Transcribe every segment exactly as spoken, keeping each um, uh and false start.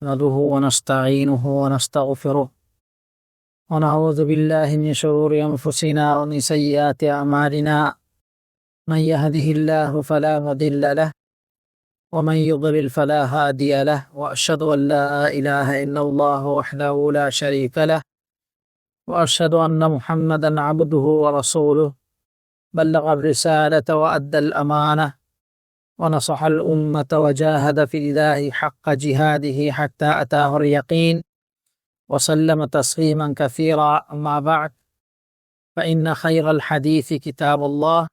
نحمده ونستعينه ونستغفره، ونعوذ بالله من شرور أنفسنا ومن سيئات أعمالنا. من يهده الله فلا مضل له، ومن يضلل فلا هادي له، وأشهد أن لا إله إلا الله وحده لا شريك له، وأشهد أن محمدا عبده ورسوله، بلغ الرسالة وأدى الأمانة، ونصح الأمة، وجاهد في الله حق جهاده حتى أتاه اليقين، وسلم تسليما كثيرا. أما بعد، فإن خير الحديث كتاب الله،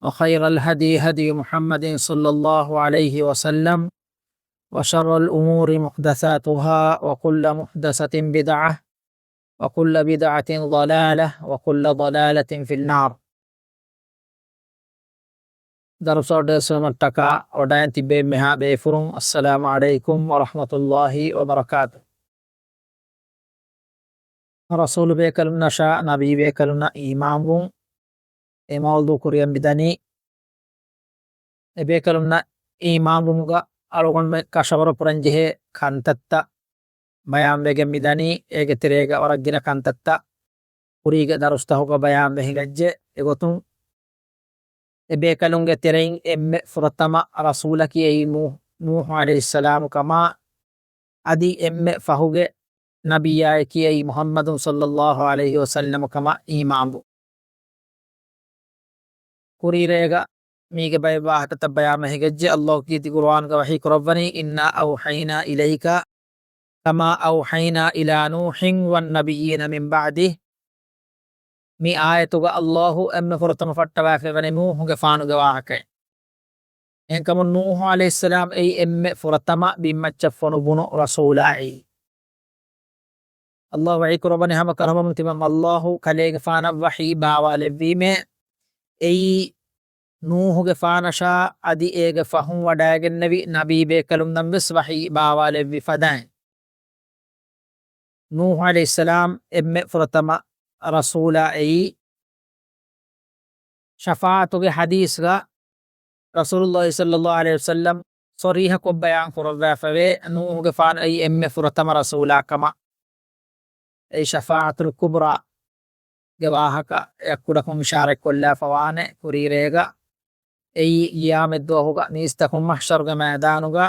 وخير الهدي هدي محمد صلى الله عليه وسلم، وشر الأمور محدثاتها، وكل محدثة بدعة، وكل بدعة ضلالة، وكل ضلالة في النار. ދަރުސް އަޑުއެއްސުމަށްޓަކާ ވަޑައިން ތިބޭ މެހާ ބޭފުރުން، އައްސަލާމު ޢަލައިކުމް ވަރަޙްމަތުﷲި ވަބަރަކާތު. ރަސޫލު ބޭކަލުންނަށާ ނަބީ ބޭކަލުންނަށް އީމާންވުން، އެ މައުޟޫ ކުރިއަށް މިދަނީ. އެ ބޭކަލުންނަށް އީމާންވުމުގަ އަޅުގަނޑުމެން ކަށަވަރު ކުރަންޖެހޭ ކަންތައްތައް ބަޔާންވެގެން މިދަނީ. އޭގެ ތެރޭގަ ވަރަށް ގިނަ ކަންތައްތައް ކުރީގެ ދަރުސްތަކުގަ ބަޔާންވެ ހިނގައްޖެ. އެގޮތުން އެ ބޭކަލުންގެ ތެރެއިން އެންމެ ފުރަތަމަ ރަސޫލަކީ އެއީ ނޫ-، ނޫޙު ޢަލައިހިއްސަލާމު ކަމާ، އަދި އެންމެ ފަހުގެ ނަބިއްޔާއެކީ އެއީ މުޙައްމަދު ޞައްލައްލާހު ޢަލައިހި ވަސައްލަމު ކަމަށް އީމާންވުން. ކުރީރޭގަ މީގެ ބައެއް ވާހަކަތައް ބަޔާންވެ ހިނގައްޖެ. ﷲ ކީރިތި ޤުރުއާންގަ ވަޙީ ކުރައްވަނީ، إنا أوحينا إليك كما أوحينا إلى نوح والنبيين من بعده. މި އާޔަތުގަ ﷲ އެންމެ ފުރަތަމަ ފައްޓަވައިފައިވަނީ ނޫޙުގެ ފާނުގެ ވާހަކައެއް. އެހެންކަމުން ނޫޙު ޢަލައިހިއްސަލާމް އެއީ އެންމެ ފުރަތަމަ ބިންމައްޗަށް ފޮނު ބުނު ރަސޫލާއެއީ. ﷲ ވަޙީ ކުރައްވަނީ ހަމަ ކަރަމަމުން ތިމަން ﷲ ކަލޭގެފާނަށް ވަޙީ ބާވާލެއްވީމޭ. އެއީ ނޫޙުގެފާނަށާ އަދި އޭގެ ފަހުން ވަޑައިގެންނެވި ނަބީ ބޭކަލުންނަށް ވެސް ވަޙީ ބާވާލެއްވި ފަދައިން. ނޫޙު ޢަލައިހިއްސަލާމް އެންމެ ފުރަތަމަ ރަސޫލާ އެއީ. ޝަފާޢަތުގެ ޙަދީޘްގަ ރަސޫލުﷲ ޞައްލައްލާހު ޢަލައިހި ވަސައްލަމް ޞަރީޙަކޮށް ބަޔާން ކުރައްވާފަވޭ، ނޫޙުގެފާނު އެއީ އެންމެ ފުރަތަމަ ރަސޫލާ ކަމަށް. އެއީ ޝަފާޢަތުލް ކުބްރާ ގެ ވާހަކަ އެއްކުޑަކުން އިޝާރަތްކޮށްލާފަވާނެ. ކުރީރޭގަ އެއީ ޤިޔާމަތްދުވަހުގަ މީސްތަކުން މަޙްޝަރުގެ މައިދާނުގަ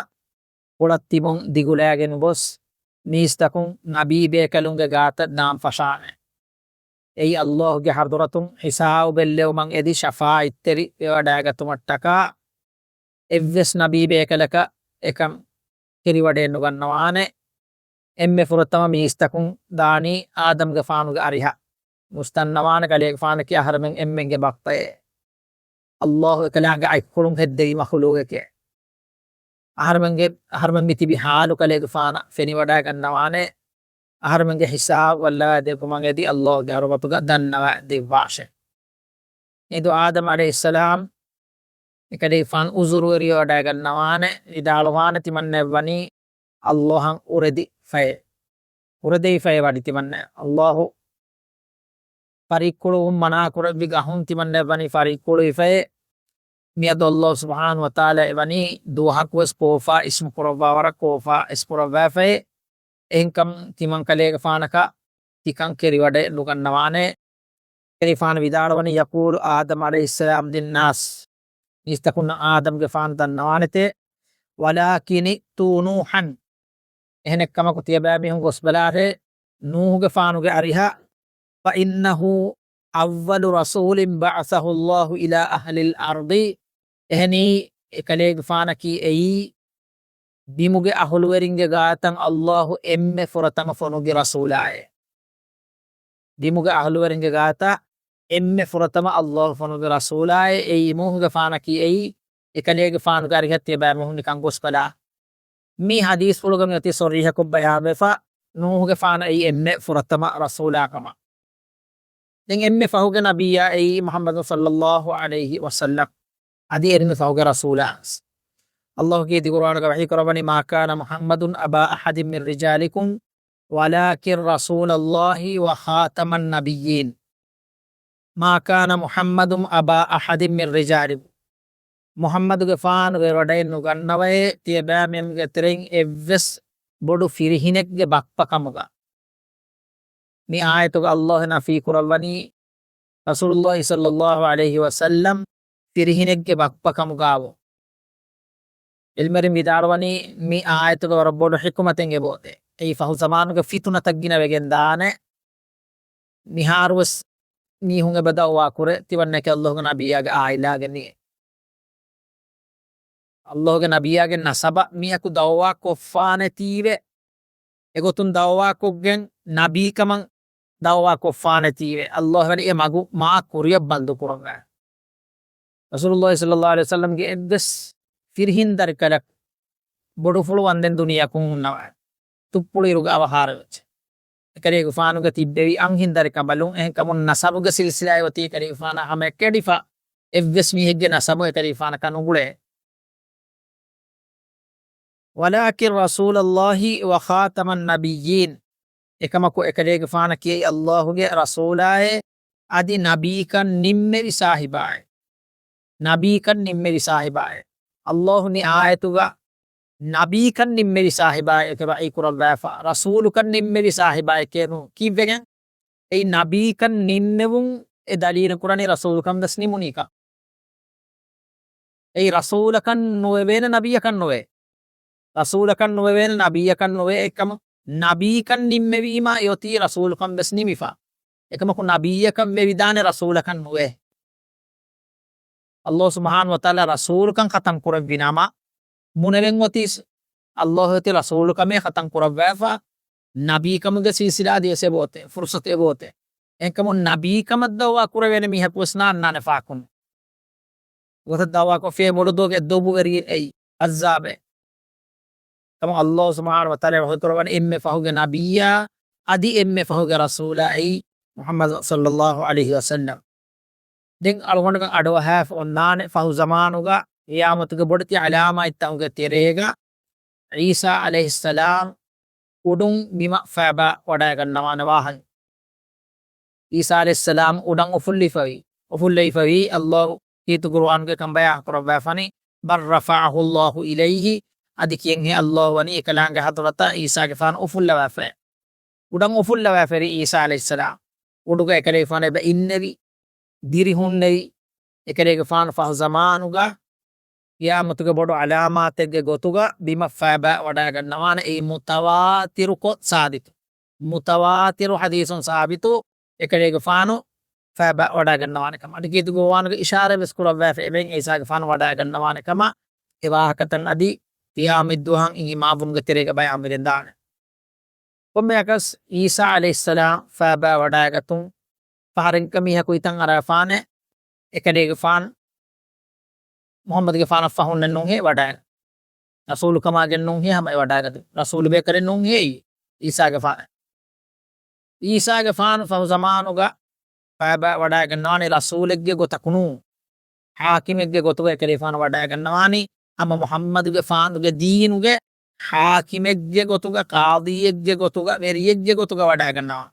ކުޅަތިބުން ދިގުލައިގެން ގޮސް، މީސްތަކުން ނަބީ ބޭކަލުންގެ ގާތަށް ދާން ފަށާނެ. އެއީ ﷲ ގެ ޙަޟުރަތުން ޙިސާބު ބެއްލެވުމަށް އެދި ޝަފާޢަތްތެރި ވެވަޑައިގަތުމަށްޓަކާ، އެއްވެސް ނަބީ ބޭކަލަކަށް އެކަން ކެރިވަޑައެއް ނުގަންނަވާނެ. އެންމެ ފުރަތަމަ މީސްތަކުން ދާނީ އާދަމްގެފާނުގެ އަރިހަށް. މުސް ދަންނަވާނެ ކަލޭގެފާނަކީ އަހަރެމެން އެންމެންގެ ބައްޕައޭ. ﷲ އެކަލާނގެ އަތްކޮޅުން ހެއްދެވި މަޚުލޫގެކޭ. އަހަރެމެންގެ، އަހަރެމެން މިތިބި ޙާލު ކަލޭގެފާނަށް ފެނިވަޑައިގަންނަވާނެ. އަހަރެމެންގެ ޙިސާބު ބައްލަވައިދެއްވުމަށް އެދި ﷲ ގެ ޙަޟްރަތުގަ ދަންނަވައިދެއްވާށޭ. އެދު އާދަމް ޢަލައިހިއްސަލާމް އެކަލޭގެފާނު ޢުޛުރުވެރިވެވަޑައިގަންނަވާނެ، ވިދާޅުވާނެ ތިމަންނައަށްވަނީ ﷲ އަށް އުރެދިފައޭ. އުރެދެވިފައޭ ވަނީ ތިމަންނަ. ﷲ ފަރިއްކުޅުވުން މަނާކުރެއްވި ގަހުން ތިމަންނައަށްވަނީ ފަރިއްކުޅުވިފައޭ. މިއަދު ﷲ ސުބްޙާނަހޫ ވަތަޢާލާ އެވަނީ ދުވަހަކުވެސް ކޯފާ އިސްމު ކުރައްވާ ވަރަށް ކޯފާ އިސް ކުރައްވާފައޭ. އެހެންކަމުން ތިމަން ކަލޭގެފާނަކަށް ތިކަން ކެރިވަޑައެއް ނުގަންނަވާނެ. ކަލޭގެފާނު ވިދާޅުވަނީ، يقول آدم عليه السلام للناس، މީސްތަކުންނަށް އާދަމްގެފާނު ދަންނަވާނެތޭ، ولكن ائتوا نوحا، އެހެނެއްކަމަކު ތިޔަބައިމީހުން ގޮސްބަލާށޭ ނޫޙުގެފާނުގެ އަރިހަށް، فإنه أول رسول بعثه الله إلى أهل الأرض، އެހެނީ އެކަލޭގެފާނަކީ އެއީ ބިމުގެ އަހުލުވެރިންގެ ގާތަށް ﷲ އެންމެ ފުރަތަމަ ފޮނުއްވި ރަސޫލާއޭ. ބިމުގެ އަހުލުވެރިންގެ ގާތަށް އެންމެ ފުރަތަމަ ﷲ ފޮނުއްވި ރަސޫލާއޭ. އެއީ ނޫޙުގެފާނަކީ އެއީ އެކަލޭގެފާނުގެ އަރިހަށް ތިޔަބައިމީހުން ނިކަން ގޮސްބަލާ. މި ޙަދީޘްފުޅުގަ މި އޮތީ ޞަރީޙަކޮށް ބަޔާންވެފަ، ނޫޙުގެފާނު އެއީ އެންމެ ފުރަތަމަ ރަސޫލާ ކަމަށް. ދެން އެންމެ ފަހުގެ ނަބިއްޔާ އެއީ މުޙައްމަދު ޞައްލައްލާހު ޢަލައިހި ވަސައްލަމް. އަދި އެންމެ ފަހުގެ ރަސޫލާ. ﷲ ކީރިތި ޤުރުއާނުގަ ވަޙީ ކުރައްވަނީ، ما كان محمد أبا أحد من رجالكم ولكن رسول الله وخاتم النبيين. ما كان محمد أبا أحد من رجالكم. މުޙައްމަދުގެފާނު ވެވަޑައެއް ނުގަންނަވައޭ، ތިޔަބައިމީހުންގެ ތެރެއިން އެއްވެސް ބޮޑު ފިރިހިނެއްގެ ބައްޕަ ކަމުގަ. މި އާޔަތުގަ ﷲ ނަފީ ކުރައްވަނީ ރަސޫލުﷲ ޞައްލަﷲ ޢަލައިހި ވަސައްލަމް ފިރިހިނެއްގެ ބައްޕަ ކަމުގައވު. ޢިލްމުވެރިން ވިދާޅުވަނީ މި އާޔަތުގަ ވަރަށް ބޮޑު ޙިކުމަތެއް އެބައޮތޭ. އެއީ ފަހު ޒަމާނުގެ ފިތުނަތައް ގިނަވެގެން ދާނެ. މިހާރުވެސް މީހުން އެބަ ދައުވާ ކުރޭ، ތިމަންނަކީ ﷲގެ ނަބިއްޔާގެ ޢާއިލާގެ މީހެއް. ﷲގެ ނަބިއްޔާގެ ނަސަބަށް މީހަކު ދައުވާ ކޮށްފާނެތީވެ، އެގޮތުން ދައުވާ ކޮށްގެން ނަބީކަމަށް ދައުވާ ކޮށްފާނެތީވެ، ﷲ ވަނީ އެ މަގު މާ ކުރިއަށް ބަންދު ކުރައްވާ. ރަސޫލުﷲ ޞައްލަﷲ ޢަލައިހި ވަސައްލަމްގެ އެއްވެސް ފިރިހިންދަރިކަލަކު ބޮޑުފުޅު ވަންދެން ދުނިޔެއަކުން ހުންނަވާ. ތުއްޕުޅު އިރުގަ އަވަހާރަވެއްޖެ. އެކަލޭގެފާނުގެ ތިއްބެވި އަންހެން ދަރިކަނބަލުން، އެހެންކަމުން ނަސަބުގެ ސިލްސިލާއެއް އޮތީ އެކަލޭގެފާނާ ހަމައެއް ކެޑިފަ، އެއްވެސް މީހެއްގެ ނަސަބު އެކަލޭގެފާނަކަށް ނުގުޅޭ. وَلَٰكِنْ رَسُولَ اللَّهِ وَخَاتَمَ النَّبِيِّينَ. އެކަމަކު އެކަލޭގެފާނަކީ ﷲގެ ރަސޫލާއޭ، އަދި ނަބީކަން ނިންމެވި ސާހިބާއޭ. ނަބީކަން ނިންމެވި ސާހިބާއޭ. ﷲ މި އާޔަތުގަ ނަބީކަން ނިންމެވި ސާހިބާއެކޭ ވަޙީ ކުރައްވާފަ، ރަސޫލުކަން ނިންމެވި ސާހިބާއެކޭ ނޫން. ކީއްވެގެން؟ އެއީ ނަބީކަން ނިންމެވުން އެ ދަލީލު ކުރަނީ ރަސޫލުކަން ވެސް ނިމުނީކަން. އެއީ ރަސޫލަކަން ނުވެވޭނެ، ނަބިއްޔަކަން ނުވޭ. ރަސޫލަކަން ނުވެވޭނެ، ނަބިއްޔަކަން ނުވޭ. އެކަމަ ނަބީކަން ނިންމެވީމާ އެއޮތީ ރަސޫލުކަން ވެސް ނިމިފަ. އެކަމަކު ނަބިއްޔަކަށް ވެވިދާނެ، ރަސޫލަކަން ނުވޭ. ﷲ ސުބްޙާނަހޫ ވަތަޢާލާ ރަސޫލުކަން ޚަތަމް ކުރެއްވި ނަމަ، ބުނެވެން އޮތީ ﷲ އޮތީ ރަސޫލުކަމޭ ޚަތަމް ކުރައްވާފަ، ނަބީކަމުގެ ސިލްސިލާ އަދިވެސް އެބައޮތޭ، ފުރުޞަތު އެބައޮތޭ. އެހެންކަމުން ނަބީކަމަށް ދައުވާ ކުރެވޭނެ މީހަކު ވެސް ނާންނާނެ ފާކުން. ގޮތަށް ދައުވާ ކޮށްފިޔޭ މުޅުދުވަހުގެ އެއްދުވަހު ވެރިއެއް އެއީ ޢަޛާބެއް. ކަމަށް ﷲ ސުބްޙާނަހޫ ވަތަޢާލާ ވަޙީ ކުރައްވަނީ އެންމެ ފަހުގެ ނަބިއްޔާ އަދި އެންމެ ފަހުގެ ރަސޫލާ އެއީ މުޙައްމަދު ޞައްލަﷲ ޢަލައިހި ވަސައްލަމް. ދެން އަޅުގަނޑުގެ އަޑުއަހާފަ އޮންނާނެ ފަހު ޒަމާނުގަ ޤިޔާމަތުގެ ބޮޑެތި ޢަލާމާތްތަކުގެ ތެރޭގަ ޢީސާ ޢަލައިހިއްސަލާމް އުޑުން ބިމަށް ފައިބާ ވަޑައިގަންނަވާނެ ވާހަކަ. ޢީސާ ޢަލައިހިއްސަލާމް އުޑަށް އުފުއްލިފަވީ، އުފުއްލައިފަވީ، ﷲ ކީރިތި ޤުރުއާނުގަ ކަންބަޔާން ކުރައްވާފަނީ، بَلْ رَفَعَهُ اللَّهُ إِلَيْهِ، އަދި ކިޔަންހޭ ﷲ ވަނީ އެކަލާނގެ ޙަޟްރަތަށް ޢީސާގެފާނު އުފުއްލަވާފައި. އުޑަށް އުފުއްލަވާފައި ޢީސާ ޢަލައިހިއްސަލާމް. އުޑުގަ އެކަލޭގެފާނު އެބަ އިންނެވި، ދިރިހުންނެވި، އެކަލޭގެފާނު ފަހު ޒަމާނުގަ ޤިޔާމަތުގެ ބޮޑު ޢަލާމާތެއްގެ ގޮތުގަ ބިމަށް ފައިބާ ވަޑައިގަންނަވާނެ. އެއީ މުތަވާތިރުކޮށް ސާބިތު. މުތަވާތިރު ޙަދީޘުން ސާބިތު އެކަލޭގެފާނު ފައިބާ ވަޑައިގަންނަވާނެ ކަމަށް. އަދި ކީރިތި ޤުރުއާނުގަ އިޝާރާތް ވެސް ކުރައްވާފަ އެބައިން ޢީސާގެފާނު ވަޑައިގަންނަވާނެ ކަމަށް. އެ ވާހަކަތައް އަދި ޤިޔާމަތްދުވަހަށް އިމާމުންގެ ތެރޭގަ ބަޔާންވެގެން ދާނެ. ކޮންމެއަކަސް ޢީސާ ޢަލައިހިއްސަލާމް ފައިބާ ވަޑައިގަތުން ފަހަރެއްގަ މީހަކު ހިތަށް އަރާފާނެ، އެކަލޭގެފާނު މުޙައްމަދުގެފާނަށް ފަހުންނެއް ނޫންހޭ ވަޑައިގަ. ރަސޫލުކަމާގެން ނޫންހޭ ހަމަ އެ ވަޑައިގަތު. ރަސޫލު ބޭކަލެއް ނޫންހޭ އީ ޢީސާގެފާނެއް. ޢީސާގެފާނު ފަހު ޒަމާނުގަ ފައިބާ ވަޑައިގަންނަވާނީ ރަސޫލެއްގެ ގޮތަކު ނޫން. ޙާކިމެއްގެ ގޮތުގަ އެކަލޭގެފާނު ވަޑައިގަންނަވާނީ ހަމަ މުޙައްމަދުގެފާނުގެ ދީނުގެ ޙާކިމެއްގެ ގޮތުގަ، ޤާޟީއެއްގެ ގޮތުގަ، ވެރިއެއްގެ ގޮތުގަ ވަޑައިގަންނަވާ.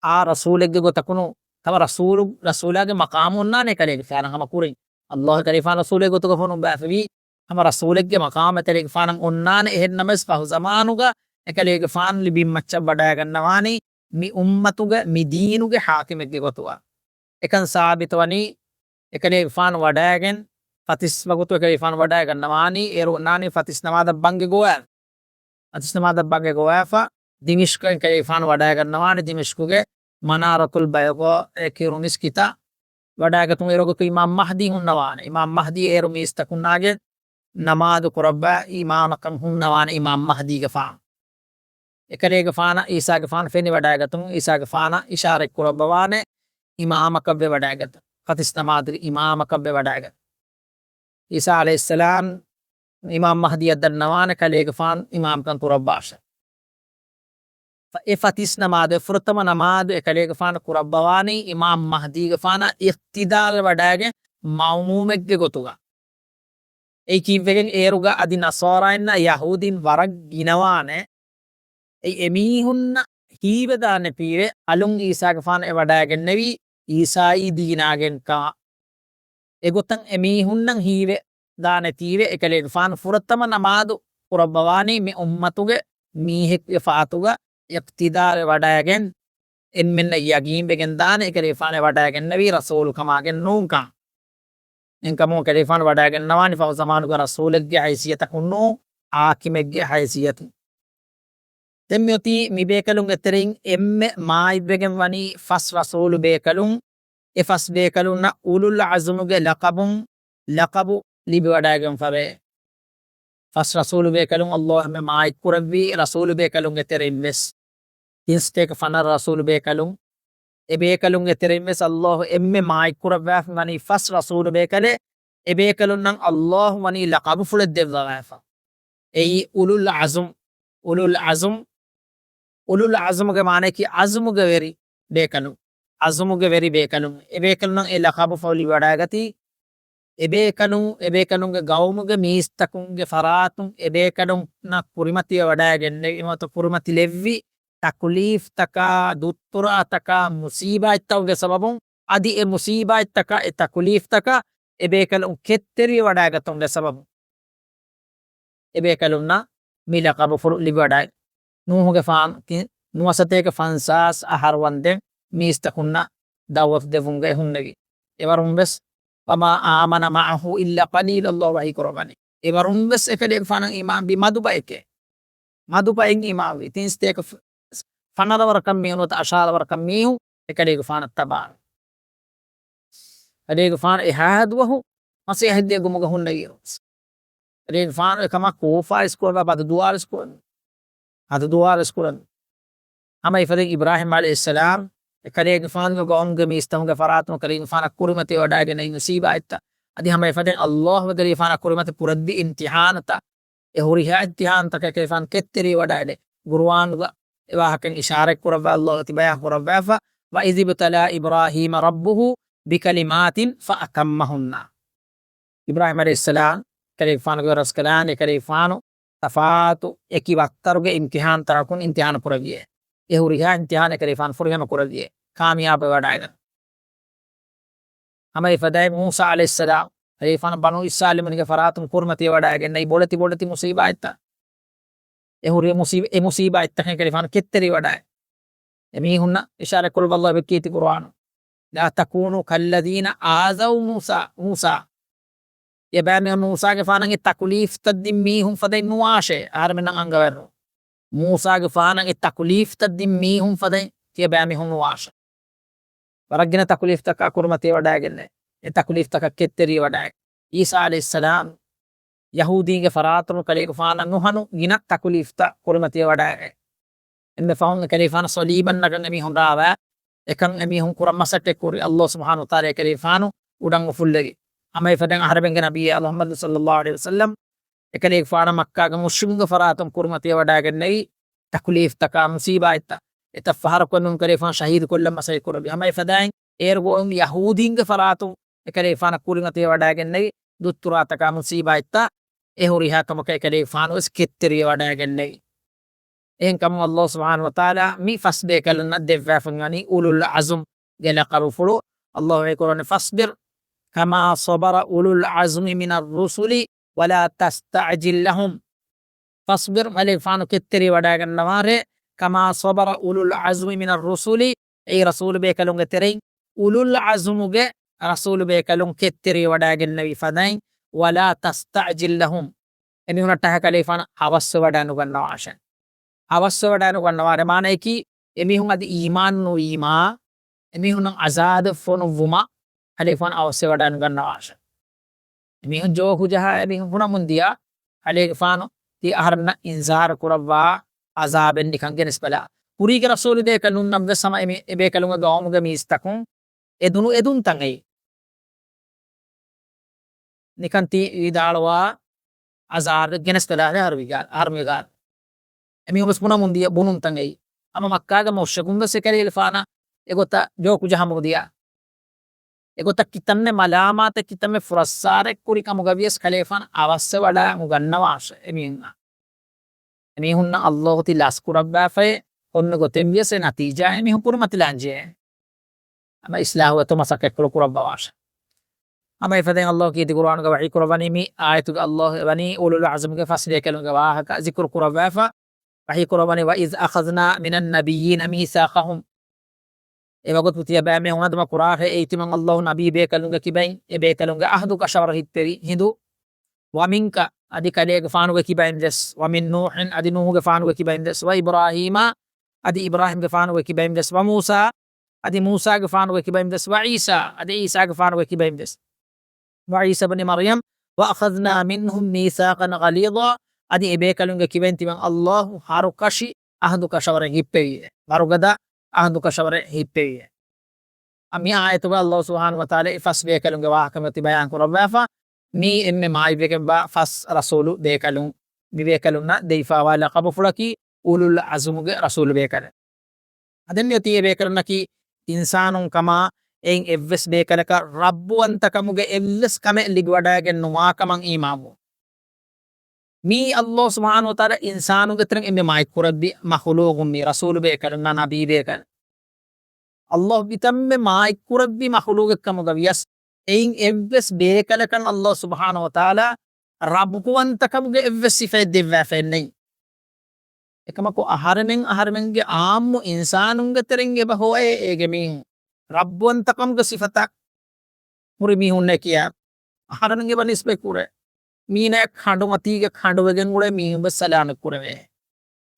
އާ ރަސޫލެއްގެ ގޮތަކު ނޫން. ކަމަށް ރަސޫލު، ރަސޫލާގެ މަޤާމު އޮންނާނެ އެކަލޭގެފާނަށް ހަމަ ކުރިން. ﷲ އެކަލޭގެފާނު ރަސޫލެއް ގޮތުގަ ފޮނުއްވާފައިވީ. ހަމަ ރަސޫލެއްގެ މަޤާމު އެކަލޭގެފާނަށް އޮންނާނެ. އެހެންނަމަވެސް ފަހު ޒަމާނުގަ އެކަލޭގެފާނު ލިބިން މައްޗަށް ވަޑައިގަންނަވާނީ މި އުއްމަތުގެ، މި ދީނުގެ ޙާކިމެއްގެ ގޮތުގަ. އެކަން ސާބިތުވަނީ އެކަލޭގެފާނު ވަޑައިގެން ފަތިސް ވަގުތު އެކަލޭގެފާނު ވަޑައިގަންނަވާނީ. އޭރު އޮންނާނީ ފަތިސް ނަމާދަށް ބަންގެ ގޮވާ. ފަތިސް ނަމާދަށް ބަންގެ ގޮވާފަ ދިމިޝްޤަށް އެކަލޭގެފާނު ވަޑައިގަންނަވާނެ. ދިމިޝްޤުގެ މަނާރަތުލް ބަޔްޟާ އޭ ކިރު މިސްކިތަށް ވަޑައިގަތުން އޭރު ވަގުތު އިމާމް މަހްދީ ހުންނަވާނެ. އިމާމް މަހްދީ އޭރު މީސްތަކުންނާގެ ނަމާދު ކުރައްވާ އިމާމަކަށް ހުންނަވާނެ އިމާމް މަހްދީގެފާނު. އެކަލޭގެފާނަށް ޢީސާގެފާނު ފެނި ވަޑައިގަތުން، ޢީސާގެފާނަށް އިޝާރަތް ކުރައްވަވާނެ އިމާމަކަށްވެ ވަޑައިގަތުން. ފަތިސް ނަމާދުގެ އިމާމަކަށްވެ ވަޑައިގަތުން. ޢީސާ ޢަލައިހިއްސަލާމް އިމާމް މަހްދީއަށް ދަންނަވާނެ ކަލޭގެފާނު އިމާމްކަން ކުރައްވާށޭ. ފަ-، އެ ފަތިސް ނަމާދު، އެ ފުރަތަމަ ނަމާދު އެކަލޭގެފާނު ކުރައްވަވާނީ އިމާމް މަހްދީގެފާނަށް އިޤްތިދާގަ ވަޑައިގެން މައުމޫމެއްގެ ގޮތުގަ. އެއީ ކީއްވެގެން އޭރުގަ އަދި ނަޞާރާއިންނަށް ޔަހޫދީން ވަރަށް ގިނަވާނެ. އެއީ އެމީހުންނަށް ހީވެދާނެތީވެ އަލުން ޢީސާގެފާނު އެ ވަޑައިގެންނެވީ ޢީސާއީ ދީނާގެންކަމަށް. އެގޮތަށް އެމީހުންނަށް ހީވެދާނެތީވެ އެކަލޭގެފާނު ފުރަތަމަ ނަމާދު ކުރައްވަވާނީ މި އުއްމަތުގެ މީހެއްގެ ފާތުގަ އިޤްތިދާ ވެވަޑައިގެން، އެންމެންނަށް ޔަގީންވެގެން ދާނެ އެކަލޭގެފާނު ވަޑައިގެންނެވީ ރަސޫލު ކަމާގެން ނޫންކަން. އެހެންކަމުން އެކަލޭގެފާނު ވަޑައިގަންނަވާނީ ފަހު ޒަމާނުގެ ރަސޫލެއްގެ ހައިސިއްޔަތަކުން ނޫން، ޙާކިމެއްގެ ހައިސިއްޔަތުން. ދެން މިއޮތީ މި ބޭކަލުންގެ ތެރެއިން އެންމެ މާތްވެގެން ވަނީ ފަސް ރަސޫލު ބޭކަލުން. އެ ފަސް ބޭކަލުންނަށް އުލުލް ޢަޒުމުގެ ލަޤަބުން ލަޤަބު ލިބިވަޑައިގެންފަވޭ. ފަސް ރަސޫލު ބޭކަލުން ﷲ އެންމެ މާތްކުރެއްވީ ރަސޫލު ބޭކަލުންގެ ތެރެއިން ވެސް. ތިން ސަތޭކަ ފަނަރަ ރަސޫލު ބޭކަލުން، އެ ބޭކަލުންގެ ތެރެއިން ވެސް ﷲ އެންމެ މާތްކުރައްވާފަ ވަނީ ފަސް ރަސޫލު ބޭކަލެއް. އެ ބޭކަލުންނަށް ﷲ ވަނީ ލަޤަބުފުޅެއް ދެއްވަވާފަ. އެއީ އުލުލް ޢަޒުމް. އުލުލް ޢަޒުމް، އުލުލް ޢަޒުމުގެ މާނައަކީ ޢަޒުމުގެ ވެރި ބޭކަލުން. ޢަޒުމުގެ ވެރި ބޭކަލުން. އެ ބޭކަލުންނަށް އެ ލަޤަބުފުޅު ލިބިވަޑައިގަތީ، އެ ބޭކަލުން، އެ ބޭކަލުންގެ ގައުމުގެ މީސްތަކުންގެ ފަރާތުން އެ ބޭކަލުންނަށް ކުރިމަތިވެވަޑައިގެންނެވި ނުވަތަ ކުރިމަތިލެއްވި ތަކުލީފްތަކާ، ދުއްތުރާތަކާ، މުސީބާތްތަކުގެ ސަބަބުން، އަދި އެ މުސީބާތްތަކާ، އެ ތަކުލީފްތަކާ އެ ބޭކަލުން ކެތްތެރިވެވަޑައިގަތުމުގެ ސަބަބުން އެ ބޭކަލުންނަށް މި ލަޤަބުފުޅު ލިބިވަޑައި. ނޫހުގެފާނު ތި-، ނުވަސަތޭކަ ފަންސާސް އަހަރު ވަންދެން މީސްތަކުންނަށް ދަޢުވަތު ދެއްވުމުގައި ހުންނެވި. އެވަރުން ވެސް، "وما آمن معه إلا قليل" ﷲ ވަޙީ ކުރައްވަނީ. އެވަރުން ވެސް އެކަލޭގެފާނަށް އީމާންވީ މަދު ބައެކޭ. މަދު ބައެއް އީމާންވީ. ތިން ސަތޭކަ ފަނަރަ ވަރަކަށް މީހުން ނުވަތަ އަށާރަ ވަރަކަށް މީހުން އެކަލޭގެފާނަށް ތަބާން. އެކަލޭގެފާނު އެހާ ދުވަހު މަސީޙައެއް ދިޔަ ގޮތުގަ ހުންނެވި. އެކަލޭގެފާނު އެކަމަށް ކޫފާ އިސްކުރައްވާ ބަދުދުޢާ އިސްކުރައްވާ. ބަދުދުޢާ އިސްކުރައްވާ. ހަމަ އެފަދައިން އިބްރާހީމް ޢަލައިހިއްސަލާމް އެކަލޭގެފާނުގެ ގައުމުގެ މީސްތަކުންގެ ފަރާތުން އެކަލޭގެފާނަށް ކުރިމަތިވެވަޑައިގެންނެވި މުސީބާތްތައް. އަދި ހަމަ އެފަދައިން ﷲ އެކަލޭގެފާނަށް ކުރިމަތި ކުރައްވި އިމްތިޙާނުތައް. އެ ހުރިހާ އިމްތިޙާނުތަކަށް އެކަލޭގެފާނު ކެތްތެރިވެވަޑައިގެން ގުރުއާނުގަ އެ ވާހަކައިން އިޝާރަތް ކުރައްވާ ﷲ ތިބަޔާން ކުރައްވާފަ، "وإذ ابتلى إبراهيم ربه بكلمات فأتمهن." އިބްރާހީމް ޢަލައިހިއްސަލާމް އެކަލޭގެފާނުގެ ރަސްކަލާނގެ އެކަލޭގެފާނު ތަފާތު އެކި ވައްތަރުގެ އިމްތިޙާންތަކުން އިމްތިޙާނު ކުރެއްވިއޭ. އެ ހުރިހާ އިމްތިޙާނެއް އެކަލޭގެފާނު ފުރިހަމަ ކުރެއްވިއޭ. ކާމިޔާބުވެވަޑައިގެން. ހަމަ އެފަދައިން މޫސާ ޢަލައިހިއްސަލާމް އެކަލޭގެފާނު ބަނޫ އިސްރާއީލުންގެ ފަރާތުން ކުރިމަތިވެވަޑައިގެންނެވި ބޮޑެތި ބޮޑެތި މުސީބާތްތައް. އެ ހުރި މުސީ-، އެ މުސީބާތްތަކެއް އެކަލޭގެފާނު ކެތްތެރިވެވަޑައި. އެމީހުންނަށް އިޝާރަތް ކުރައްވާ ﷲ އެބަ ކީރިތި ޤުރުއާނު. "لا تكونوا كالذين آذوا موسى، موسى." ތިޔަބައިމީހުން މޫސާގެފާނަށް އެ ތަކުލީފްތައް ދިން މީހުން ފަދައިން ނުވާށޭ. އަހަރެމެންނަށް އަންގަވައިރު. މޫސާގެފާނަށް އެ ތަކުލީފްތައް ދިން މީހުން ފަދައިން ތިޔަބައިމީހުން ނުވާށޭ. ވަރަށް ގިނަ ތަކުލީފްތަކާ ކުރިމަތިވެވަޑައިގެންނެވި. އެ ތަކުލީފްތަކަށް ކެތްތެރިވެވަޑައި. ޢީސާ ޢަލައިހިއްސަލާމް ޔަހޫދީންގެ ފަރާތުން އެކަލޭގެފާނަށް ނުހަނު ގިނަ ތަކުލީފްތައް ކުރިމަތިވެވަޑައި. އެންމެ ފަހުން އެކަލޭގެފާނަށް ޞަލީބަށް ނަގަން އެމީހުން ރާވާ، އެކަން އެމީހުން ކުރަން މަސައްކަތް ކުރި. ﷲ ސުބްޙާނަހޫ ވަތަޢާލާ އެކަލޭގެފާނު އުޑަން އުފުއްލެވި. ހަމަ އެފަދައިން އަހަރެމެންގެ ނަބިއްޔާ މުޙައްމަދު ޞައްލައްލާހު ޢަލައިހި ވަސައްލަމް އެކަލޭގެފާނަށް މައްކާގެ މުޝްރިކުންގެ ފަރާތުން ކުރިމަތިވެވަޑައިގެންނެވި ތަކުލީފްތަކާ، މުސީބާތްތައް. އެތައް ފަހަރަކު އެމީހުން އެކަލޭގެފާނު ޝަހީދު ކޮށްލަން މަސައްކަތް ކުރެއްވި. ހަމަ އެފަދައިން އޭރު ގޮތުން ޔަހޫދީންގެ ފަރާތުން އެކަލޭގެފާނަށް ކުރިމަތިވެވަޑައިގެންނެވި ދުއްތުރާތަކާ، މުސީބާތްތައް. އެ ހުރިހާ ކަމަކަށް އެކަލޭގެފާނު ވެސް ކެތްތެރިވެވަޑައިގެންނެވި. އެހެންކަމުން ﷲ ސުބްޙާނަހޫ ވަތަޢާލާ މި ފަސް ބޭކަލުންނަށް ދެއްވާފައި ވަނީ އުލުލް ޢަޒުމްގެ ލަޤަބުފުޅު. ﷲ ވަޙީ ކުރައްވަނީ، "فاصبر كما صبر أولو العزم من الرسل ولا تستعجل لهم." فاصبر، އެކަލޭގެފާނު ކެތްތެރިވެވަޑައިގަންނަވާށޭ، كما صبر أولو العزم من الرسل، އެއީ ރަސޫލު ބޭކަލުންގެ ތެރެއިން އުލުލް ޢަޒުމުގެ ރަސޫލު ބޭކަލުން ކެތްތެރިވެވަޑައިގެންނެވި ފަދައިން، ولا تستعجل لهم، އެމީހުންނަށްޓަކާ އެކަލޭގެފާނު އަވަސްވެވަޑައިނުގަންނަވާށޭ. އަވަސްވެވަޑައިނުގަންނަވާށޭ މާނައަކީ، އެމީހުން އަދި އީމާން ނުވީމާ، އެމީހުންނަށް ޢަޒާބެއް ފޮނުއްވުމަށް އެކަލޭގެފާނު އަވަސްވެވަޑައިނުގަންނަވާށޭ. އެމީހުން ޖޯކު ޖަހާ އެމީހުން ބުނަމުން ދިޔަ، އެކަލޭގެފާނު ތި އަހަރެންނަށް އިންޒާރު ކުރައްވާ ޢަޒާބެއް ނިކަން ގެނެސްބަލާ. ކުރީގެ ރަސޫލު ބޭކަލުންނަށް ވެސް ހަމަ އެމީ-، އެބޭކަލުންގެ ގައުމުގެ މީސްތަކުން އެދުނު އެދުންތައް އެއީ. ނިކަން ތި ވިދާޅުވާ ޢަޒާބެއް ގެނެސްދާނެ އަހަރު ވިގާ-، އަހަރު ވިގާ. އެމީހުން ވެސް ބުނަމުން ދިޔަ ބުނުންތައް އެއީ. ހަމަ މައްކާގެ މުޝްރިކުން ވެސް އެކަލޭގެފާނަށް އެގޮތަށް ޖޯކު ޖަހަމުން ދިޔަ. އެގޮތަށް ކިތަންމެ މަލާމާތެއް ކިތަންމެ ފުރައްސާރެއް ކުރި ކަމުގަ ވިޔަސް އެކަލޭގެފާނު އަވަސްވެވަޑައިނުގަންނަވާށޭ އެމީހުންނަށް. އެމީހުންނަށް ﷲ ތި ލަސްކުރައްވާފައޭ، ކޮންމެ ގޮތެއް ވިޔަސް އެ ނަތީޖާ އެމީހުން ކުރިމަތިލާން ޖެހޭ. ހަމަ އިޞްލާޙުވެތޯ މަސައްކަތްކޮޅު ކުރައްވަވާށޭ. ހަމަ އެފަދައިން ﷲ ކީރިތި ޤުރުއާނުގަ ވަޙީ ކުރައްވަނީ މި އާޔަތުގަ ﷲ ވަނީ އުލުލް ޢަޒްމްގެ ފަސް ބޭކަލުންގެ ވާހަކަ ޒިކުރު ކުރައްވާފަ ވަޙީ ކުރައްވަނީ، "وَإِذْ أَخَذْنَا مِنَ النَّبِيِّينَ مِيثَاقَهُمْ." އެވަގުތު ތިޔަބައިމީހުން އަދުމަ ކުރާހޭ އެއީ ތިމަން ﷲ ނަބީ ބޭކަލުންގެ ކިބައިން އެ ބޭކަލުންގެ އަހްދު ކަށަވަރު ހިއްޕެވި ހިނދު، "وَمِنْكَ" އަދި ކަލޭގެފާނުގެ ކިބައިން ވެސް، "وَمِنْ نُوحٍ" އަދި ނޫޙުގެފާނުގެ ކިބައިން ވެސް، "وَإِبْرَاهِيمَ" އަދި އިބްރާހީމްގެފާނުގެ ކިބައިން ވެސް، "وَمُوسَى" އަދި މޫސާގެފާނުގެ ކިބައިން ވެސް، "وَعِيسَى" އަދި ޢީސާގެފާނުގެ ކިބައިން ވެސް. "وَعِيسَى ابْنَ مَرْيَمَ وَأَخَذْنَا مِنْهُمْ مِيثَاقًا غَلِيظًا" އަދި އެ ބޭކަލުންގެ ކިބައިން ތިމަން ﷲ ހަރުކަށި އަހްދު ކަށަވަރެއް ހިއްޕެވިއޭ. ވަރުގަދަ އަހްދު ކަށަވަރެއް ހިއްޕެވިއޭ. އަ، މި އާޔަތުގަ ﷲ ސުބްޙާނަހޫ ވަތަޢާލާ އެ ފަސް ބޭކަލުންގެ ވާހަކަ މިއޮތީ ބަޔާން ކުރައްވާފަ، މީ އެންމެ މާތްވެގެންވާ ފަސް ރަސޫލު ބޭކަލުން، މި ބޭކަލުންނަށް ދެވިފައިވާ ލަޤަބުފުޅަކީ އުލުލް ޢަޒްމުގެ ރަސޫލު ބޭކަލެއް. އަދެން މިއޮތީ އެ ބޭކަލުންނަކީ އިންސާނުން ކަމާ، އެއިން އެއްވެސް ބޭކަލަކަށް ރައްބުވަންތަކަމުގެ އެއްވެސް ކަމެއް ލިބިވަޑައިގެން ނުވާ ކަމަށް އީމާންވުން. މީ ﷲ ސުބްޙާނަހޫ ވަތަޢާލާ އިންސާނުންގެ ތެރެއިން އެންމެ މާތްކުރެއްވި މަޚުލޫޤު މީ، ރަސޫލު ބޭކަލުންނާ ނަބީ ބޭކަލުން. ﷲ ކިތަންމެ މާތްކުރެއްވި މަޚުލޫޤެއް ކަމުގަ ވިޔަސް، އެއިން އެއްވެސް ބޭކަލަކަށް ﷲ ސުބްޙާނަހޫ ވަތަޢާލާ ރައްބުވަންތަކަމުގެ އެއްވެސް ސިފައެއް ދެއްވާފައެއް ނެތް. އެކަމަކު އަހަރެމެން އަހަރެމެންގެ ޢާއްމު އިންސާނުންގެ ތެރެއިން އެބަ ހޮވޭ އޭގެ މީހުން ރައްބުވަންތަކަމުގެ ސިފަތައް ހުރި މީހުންނޭ ކިޔާ އަހަރެމެން އެބަ ނިސްބަތް ކުރޭ. މީނަޔަށް ކަނޑުމަތީގަ ކަނޑުވެގެން އުޅޭ މީހުން ވެސް ސަލާމަތް ކުރެވޭ.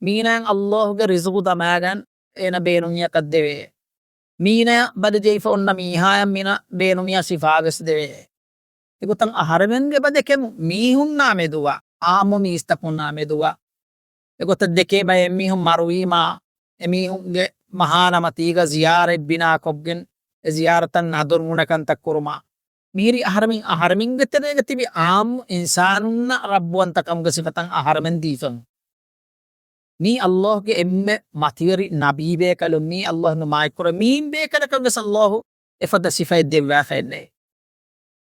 މީނަޔަށް ﷲ ގެ ރިޒުޤު ދަމާގެން އޭނަ ބޭނުންޏަކަށް ދެވޭ. މީނަޔަށް ބަލި ޖެހިފަ އޮންނަ މީހާޔަށް މީނަ ބޭނުންޏާ ޝިފާ ވެސް ދެވޭ. އެގޮތަށް އަހަރެމެން އެބަ ދެކެމު މީހުންނާ މެދުވާ، ޢާއްމު މީސްތަކުންނާ މެދުވާ. އެގޮތަށް ދެކޭ ބައެއް މީހުން މަރުވީމާ، އެމީހުންގެ މަހާނަ މަތީގަ ޒިޔާރަތް ބިނާކޮށްގެން، އެ ޒިޔާރަތަށް ނަދުރު ނުނެކަންތައް ކުރުމާ، މިހިރީ އަހަރެމެން އަހަރެމެންގެ ތެރޭގަ ތިބި ޢާއްމު އިންސާނުންނަށް ރައްބުވަންތަކަމުގެ ސިފަތައް އަހަރެމެން ދީފަ. މީ ﷲ ގެ އެންމެ މަތިވެރި ނަބީ ބޭކަލުން، މީ ﷲ މާތްކުރެއްވި މީން ބޭކަލަކަށް ވެސް ﷲ އެފަދަ ސިފައެއް ދެއްވާފައެއް ނެތް.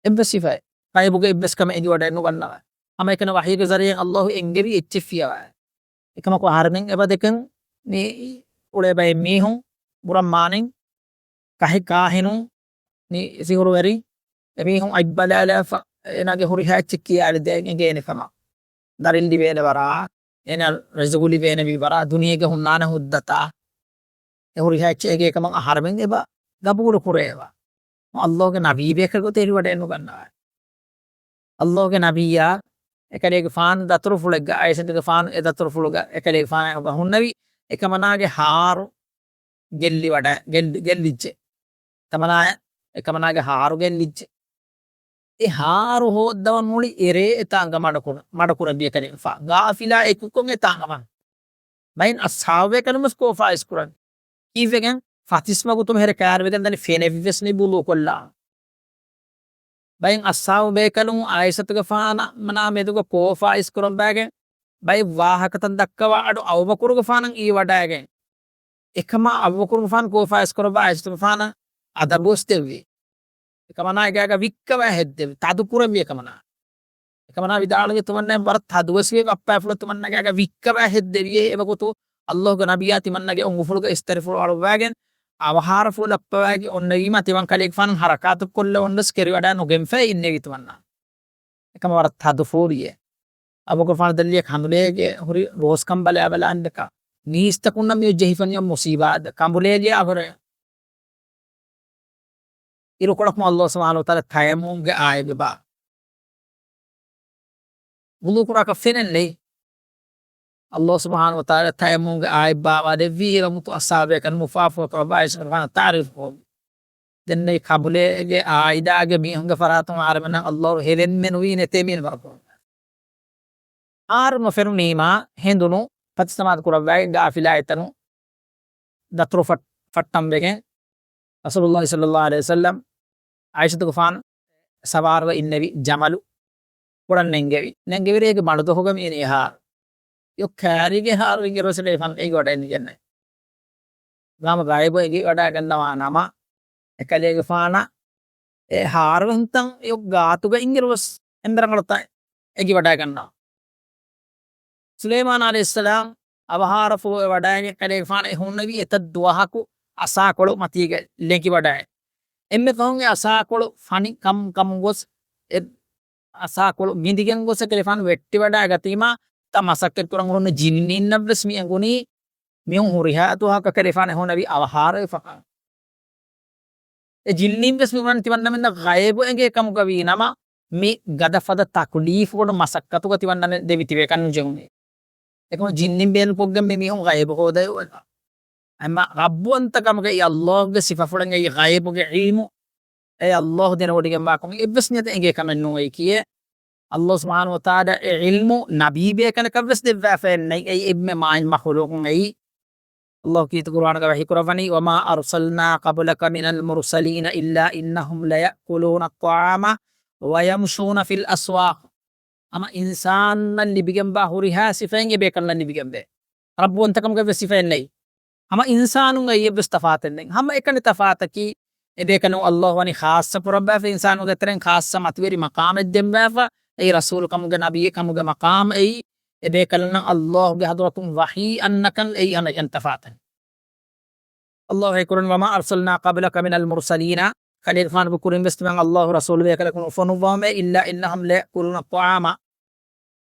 އެއްވެސް ސިފައެއް. ޣައިބުގެ އެއްވެސް ކަމެއް އެނގިވަޑައެއް ނުގަންނަވާ. ހަމައެކަނި ވަޙީގެ ޒަރީޢާއިން ﷲ އެންގެވި އެއްޗެއް ފިޔަވާ. އެކަމަކު އަހަރެމެން އެބަ ދެކެން މި އުޅޭ ބައެއް މީހުން ބުރަން މާނައިން ކަހި ކާހިނުން މި ސިހުރުވެރިން އެމީހުން އަތްބަލާލާފަ އޭނާގެ ހުރިހާ އެއްޗެއް ކިޔާލި ދޭން އެނގޭނެ ކަމަށް. ދަރިން ލިބޭނެ ވަރާ، އޭނާ ރިޒުގު ލިބޭނެ ވީ ވަރާ، ދުނިޔޭގެ ހުންނާނެ ހުއްދަތާ، އެ ހުރިހާ އެއްޗެއް އެނގޭ ކަމަށް އަހަރެމެން އެބަ ގަބޫލު ކުރޭވާ. ﷲ ގެ ނަބީ ބޭކަލް ގޮތެއް އެރިވަޑައެއް ނުގަންނަވާ. ﷲ ގެ ނަބިއްޔާ އެކަލޭގެފާނު ދަތުރުފުޅެއްގަ އާއިޝަތުގެފާނު އެ ދަތުރުފުޅުގަ އެކަލޭގެފާނާ އެބަ ހުންނެވި. އެކަމަނާގެ ހާރު ގެއްލިވަޑަ-، ގެއްލި-، ގެއްލިއްޖެ. އެކަމަނާ-، އެކަމަނާގެ ހާރު ގެއްލިއްޖެ. އެ ހާރު ހޯއްދަވަން މުޅި އެރޭ އެތާނގަ މަޑުކުރ-، މަޑުކުރެއްވި އެކަލޭގެފާނު. ޣާފިލާ އެކުކޮށް އެތާނގަ މަޑު. ބައިން އަޞްޙާބު ބޭކަލުން ވެސް ކޯފާ އިސްކުރަން. ކީއްވެގެން ފަތިސް ވަގުތު މިހިރަ ކައިރިވެގެން ދަނީ ފެނެއްވި ވެސް ނިބުލޫ ކޮށްލާ. ބައިން އަޞްޙާބު ބޭކަލުން އާއިޝަތުގެފާނާ މެދުގަ ކޯފާ އިސްކުރައްވާގެން، ބައެއް ވާހަކަތައް ދައްކަވާ އަޑު އަބޫބަކުރުގެފާނަށް އީވަޑައިގެން، އެކަމާ އަބޫބަކުރުގެފާނު ކޯފާ އިސްކުރައްވާ އާއިޝަތުގެފާނަށް އަދަބުވެސް ދެއްވި. އެކަމަނާ އެގާގަ ވިއްކަވާ ހެއްދެވި. ތަދު ކުރެއްވި އެކަމަނާ. އެކަމަނާ ވިދާޅުވި ތިމަންނަ ވަރަށް ތަދުވެސް ވެ ބައްޕާފުޅު ތިމަންނަގާގަ ވިއްކަވާ ހެއްދެވިއޭ. އެވަގުތު ﷲ ގެ ނަބިއްޔާ ތިމަންނަގެ އޮނގުފުޅުގަ އިސްތަށިފުޅު އަޅުއްވާގެން އަވަހާރަފުޅު ލައްޕަވާގެން އޮންނެވީމާ ތިމަން ކަލޭގެފާނު ހަރަކާތު ކޮށްލަ އޮންނަސް ކެރިވަޑާ ނުގެންފައި އިންނެވި ތިމަންނަ. އެކަމަ ވަރަށް ތަދު ފޯރިއެއް. އަބޫބަކުރުގެފާނު ދައްލިއެ ކަނބުލޭގެ ހުރި ރޯސްކަން ބަލާ ބަލާ އަންނަކާ. މީސްތަކުންނަށް މިއޮތް ޖެހިފަނިޔަ މުސީބާތް ކަނބުލޭގެ އަހުރެ. އިރުކޮޅަކު ﷲ ސުބްޙާނަހޫ ވަތަޢާލާ ތަޔައްމުމްގެ އާޔަތް ބާ. ވުޟޫ ކުރާކަށް ފެނެއް ނެތް. ﷲ ސުބްޙާނަހޫ ވަތަޢާލާ ތަޔައްމުމްގެ އާޔަތް ބާވާލެއްވީ އެވަގުތު އަޞްޙާބު ބޭކަލުން މުފާފުވަ ކުރައްވާ އާއިޝަތުގެފާނަށް ތަޢުރީފު ކުރައްވާ. ދެންނެވި ކަބުލޭގެ އާއިލާގެ މީހުންގެ ފަރާތުން އަހަރެމެންނަށް ﷲ ހެވެންމެ ނުވީ ނެތޭ މީނަ ބަރަކު. ހާރު ނުފެނުނީމާ ހެނދުނު ފަތިސް ނަމާދު ކުރައްވާގެން ގާފިލާ އެތަނު ދަތުރު ފައް-، ފައްޓަން ވެގެން ރަސޫލުﷲ ޞައްލަﷲ ޢަލައިހި ވަސައްލަމް ޢާއިޝަތުގެފާނު ސަވާރުވެ އިންނެވި ޖަމަލު ބޮޑަށް ނެންގެވި. ނެންގެވިރޭގެ މަޑުދުވަހުގަ މީނީ ހާރު. އެއޮއް ކާރީގެ ހާރު އިނގިރުވެސް އެފަން އެނގިވަޑައެއް ނުގެންނެވި. ގާމަ ޣައިބު އެނގިވަޑައިގަންނަވާ ނަމަ، އެކަލޭގެފާނަށް އެ ހާރުވެހުންތައް އެއޮއް ގާތުގަ އިނގިރުވެސް އެންމެ ރަނގަޅު ތަން އެނގިވަޑައިގަންނަވާ. ސުލައިމާނު ޢަލައިހިއްސަލާމް އަވަހާރަފުޅު ވަޑައިގެން ކަލޭގެފާނަށް އެ ހުންނެވީ އެތައް ދުވަހަކު އަސާކޮޅު މަތީގަ ލެނގިވަޑައި. އެންމެ ފަހުން އެ އަސާކޮޅު ފަނި ކަމު ކަމުގޮސް، އެ އަސާކޮޅު ގިނދިގެން ގޮސް އެކަލޭފާނު ވެއްޓިވަޑާ ގަތީމާ، ތަ މަސައްކަތް ކުރަން ހުރުނު ޖިންނީންނަށްވެސް މި އެނގުނީ މިހުން ހުރިހާ ދުވަހަކަށް ކަލޭފާނު ހުންނެވި އަވަހާރަވެފަ. އެ ޖިންނީން ވެސް މި ވަން ތިމަންނަމެންނަށް ޣައިބު އެނގޭ ކަމުގަ ވީ ނަމަ، މި ގަދަ ފަދަ ތަކުލީފު ބޮޑު މަސައްކަތުގަ ތިމަންނަމެން ދެވި ތިބޭކަށް ނުޖެހުނީ. އެކަމަ ޖިންނިން ބޭނުންކޮށްގެން މި މީހުން ޣައިބު ހޯދައި އޮތް. އެމަ ރައްބުވަންތަކަމުގައި އައްލާހުގެ ސިފަފުޅެންގައި ޣައިބުގެ ޢިލްމު، އެ އައްލާހު ދެނެވޮޑިގެންވާކަމުގެ އެއްވެސް ނިޔަތެއް އެނގޭ ކަމެއް ނޫން އެއީކީއެއް. އައްލާހު ސުބްޙާނަހު ވަތަޢާލާ އެ ޢިލްމު ނަބީ ބޭކަލަކަށްވެސް ދެއްވާފައެއް ނެތް. އެއީ އެންމެ މާތް މަޚުލޫޤުން އެއީ. އައްލާހު ކީރިތި ޤުރުއާނުގަ ވަޙީ ކުރައްވަނީ، وما أرسلنا قبلك من المرسلين إلا إنهم ليأكلون الطعام ويمشون في الأسواق. ހަމަ އިންސާނުންނަށް ލިބިގެންވާ ހުރިހާ ސިފައެއް އެބޭކަލުންނަށް ލިބިގެންވޭ. ރައްބުވަންތަކަމުގެ ވެސް ސިފައެއް ނެތް. ހަމަ އިންސާނުން އެއީ އެއްވެސް ތަފާތެއް ނެތް. ހަމަ އެކަނި ތަފާތަކީ، އެބޭކަލުން އައްލާހު ވަނީ ޚާއްޞަ ކުރައްވާފަ، އިންސާނުންގެ ތެރެއިން ޚާއްޞަ މަތިވެރި މަޤާމެއް ދެއްވާފަ. އެއީ ރަސޫލުކަމުގެ ނަބީ ކަމުގެ މަޤާމް އެއީ. އެބޭކަލުންނަށް އައްލާހުގެ ޙަޟްރަތުން ވަޙީ އަންނަކަން އެއީ އަނެއް ތަފާތެއް. އައްލާހު ހައި ކުރަން، وما أرسلنا قبلك من المرسلين، ކަލޭގެފާނު ކުރިން ވެސް ތިމަން އައްލާހު ރަސޫލު ބޭކަލަކު ނުފޮނުއްވަމޭ، إلا إنهم ليأكلون الطعام.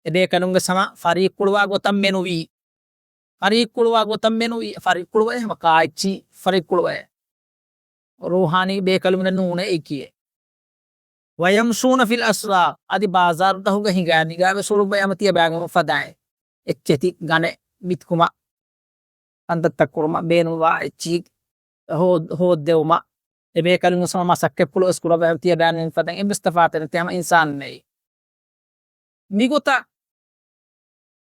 އެބޭކަލުންގެ ސަމަ ފަރީއްކުޅުވާ ގޮތަށް މެނުވީ. ފަރީއްކުޅުވާ ގޮތަށް މެނުވީ. ފަރީއްކުޅުވައޭ ހަމަ ކާއެއްޗި ފަރީއްކުޅުވައޭ. ރޫޙާނީ ބޭކަލުންނެއް ނޫނޭ އެކިއެއް. ويمشون في الأسواق، އަދި ބާޒާރުތަކުގަ ހިނގާ ނިގާވެސް ހުޅުއްވައި ހަމަ ތިޔަބާގެން އުފަދާއެ. އެއްޗެތި ގަނެ މިތިކުމަ ކަންތައްތައް ކުރުމަށް ބޭނުންވާ އެއްޗިހި ހޯ-، ހޯއްދެވުމަށް އެބޭކަލުން ސަމަ މަސައްކަތްޕުޅު ވެސް ކުރައްވައި ތިޔަބާގެން އުފަދަން އެއްވެސް ތަފާތެއް ނެތޭ ހަމަ އިންސާނުންނޭ. މިގޮތަށް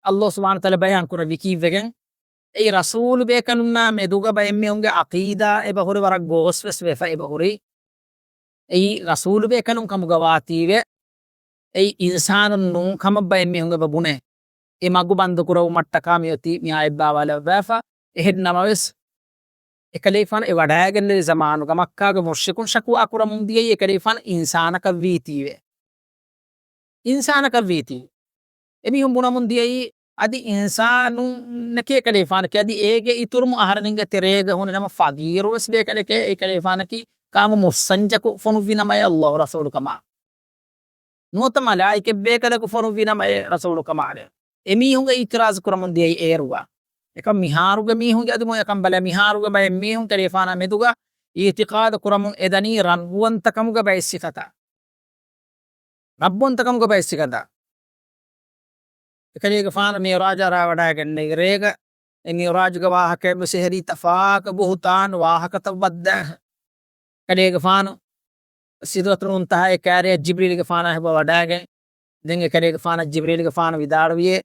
އައްލާހު ސުބްޙާނަހު ވަތަޢާލާ ބަޔާން ކުރެއްވި ކީއްވެގެން؟ އެއީ ރަސޫލު ބޭކަލުންނާ މެދުގަ ބައެއްމީހުންގެ ޢަޤީދާ އެބަހުރި ވަރަށް ގޯސް ވެސް ވެފަ އެބަހުރި. އެއީ ރަސޫލު ބޭކަލުން ކަމުގަ ވާތީވެ، އެއީ އިންސާނުން ނޫން ކަމަށް ބައެއްމީހުން އެބަ ބުނޭ. އެ މަގު ބަންދު ކުރެވުމަށްޓަކާ މިއޮތީ މި އާޔަތް ބާވާލައްވާފަ. އެހެން ނަމަވެސް، އެކަލޭފާނު އެ ވަޑައިގެންނެވި ޒަމާނުގަ މައްކާގެ މުޝްރިކުން ޝަކުވާ ކުރަމުން ދިޔައީ އެކަލޭފާނު އިންސާނަކަށް ވީތީވެ. އިންސާނަކަށް ވީތީ. އެމީހުން ބުނަމުން ދިޔައީ އަދި އިންސާނުންނެކޭ އެކަލޭފާނަކީ. އަދި އޭގެ އިތުރުން އަހަރެންގެ ތެރޭގަ ހުންނަ ނަމަ ފަގީރު ވެސް ބޭކަލެކޭ އެކަލޭފާނަކީ. ކާމު މުއްސަންޖަކު ފޮނުއްވި ނަމައޭ އައްލާހު ރަސޫލު ކަމާ. ނުވަތަ މަލާއިކަތް ބޭކަލަކު ފޮނުއްވި ނަމައޭ ރަސޫލު ކަމާ. އެމީހުންގެ އިޢުތިރާޒު ކުރަމުން ދިޔައީ އޭރުގަ. އެކަމް މިހާރުގެ މީހުންގެ އަދި މު އެކަން ބަލަ މިހާރުގެ ބައެއް މީހުން ކަލޭފާނާ މެދުގަ އިޢުތިޤާދު ކުރަމުން އެދަނީ ރައްބުވަންތަކަމުގެ ބައެއް ސިފަތައް. ރައްބުވަންތަކަމުގެ ބައެއް ސިފަތައް. އެކަލޭގެފާނު މިޢުރާޖަށް ރާވަޑައިގެންނެވި ރޭގަ، އެ މިޢުރާޖުގެ ވާހަކައެއް ވެސް އެހެރީ ތަފާކަ ބުހުތާނު ވާހަކަތައް ވައްދާ. އެކަލޭގެފާނު ސިދްރަތުލް މުންތަހާއެއް ކާރިއަށް ޖިބްރީލްގެފާނާ ހެބަ ވަޑައިގެން، ދެން އެކަލޭގެފާނަށް ޖިބްރީލްގެފާނު ވިދާޅުވިއޭ،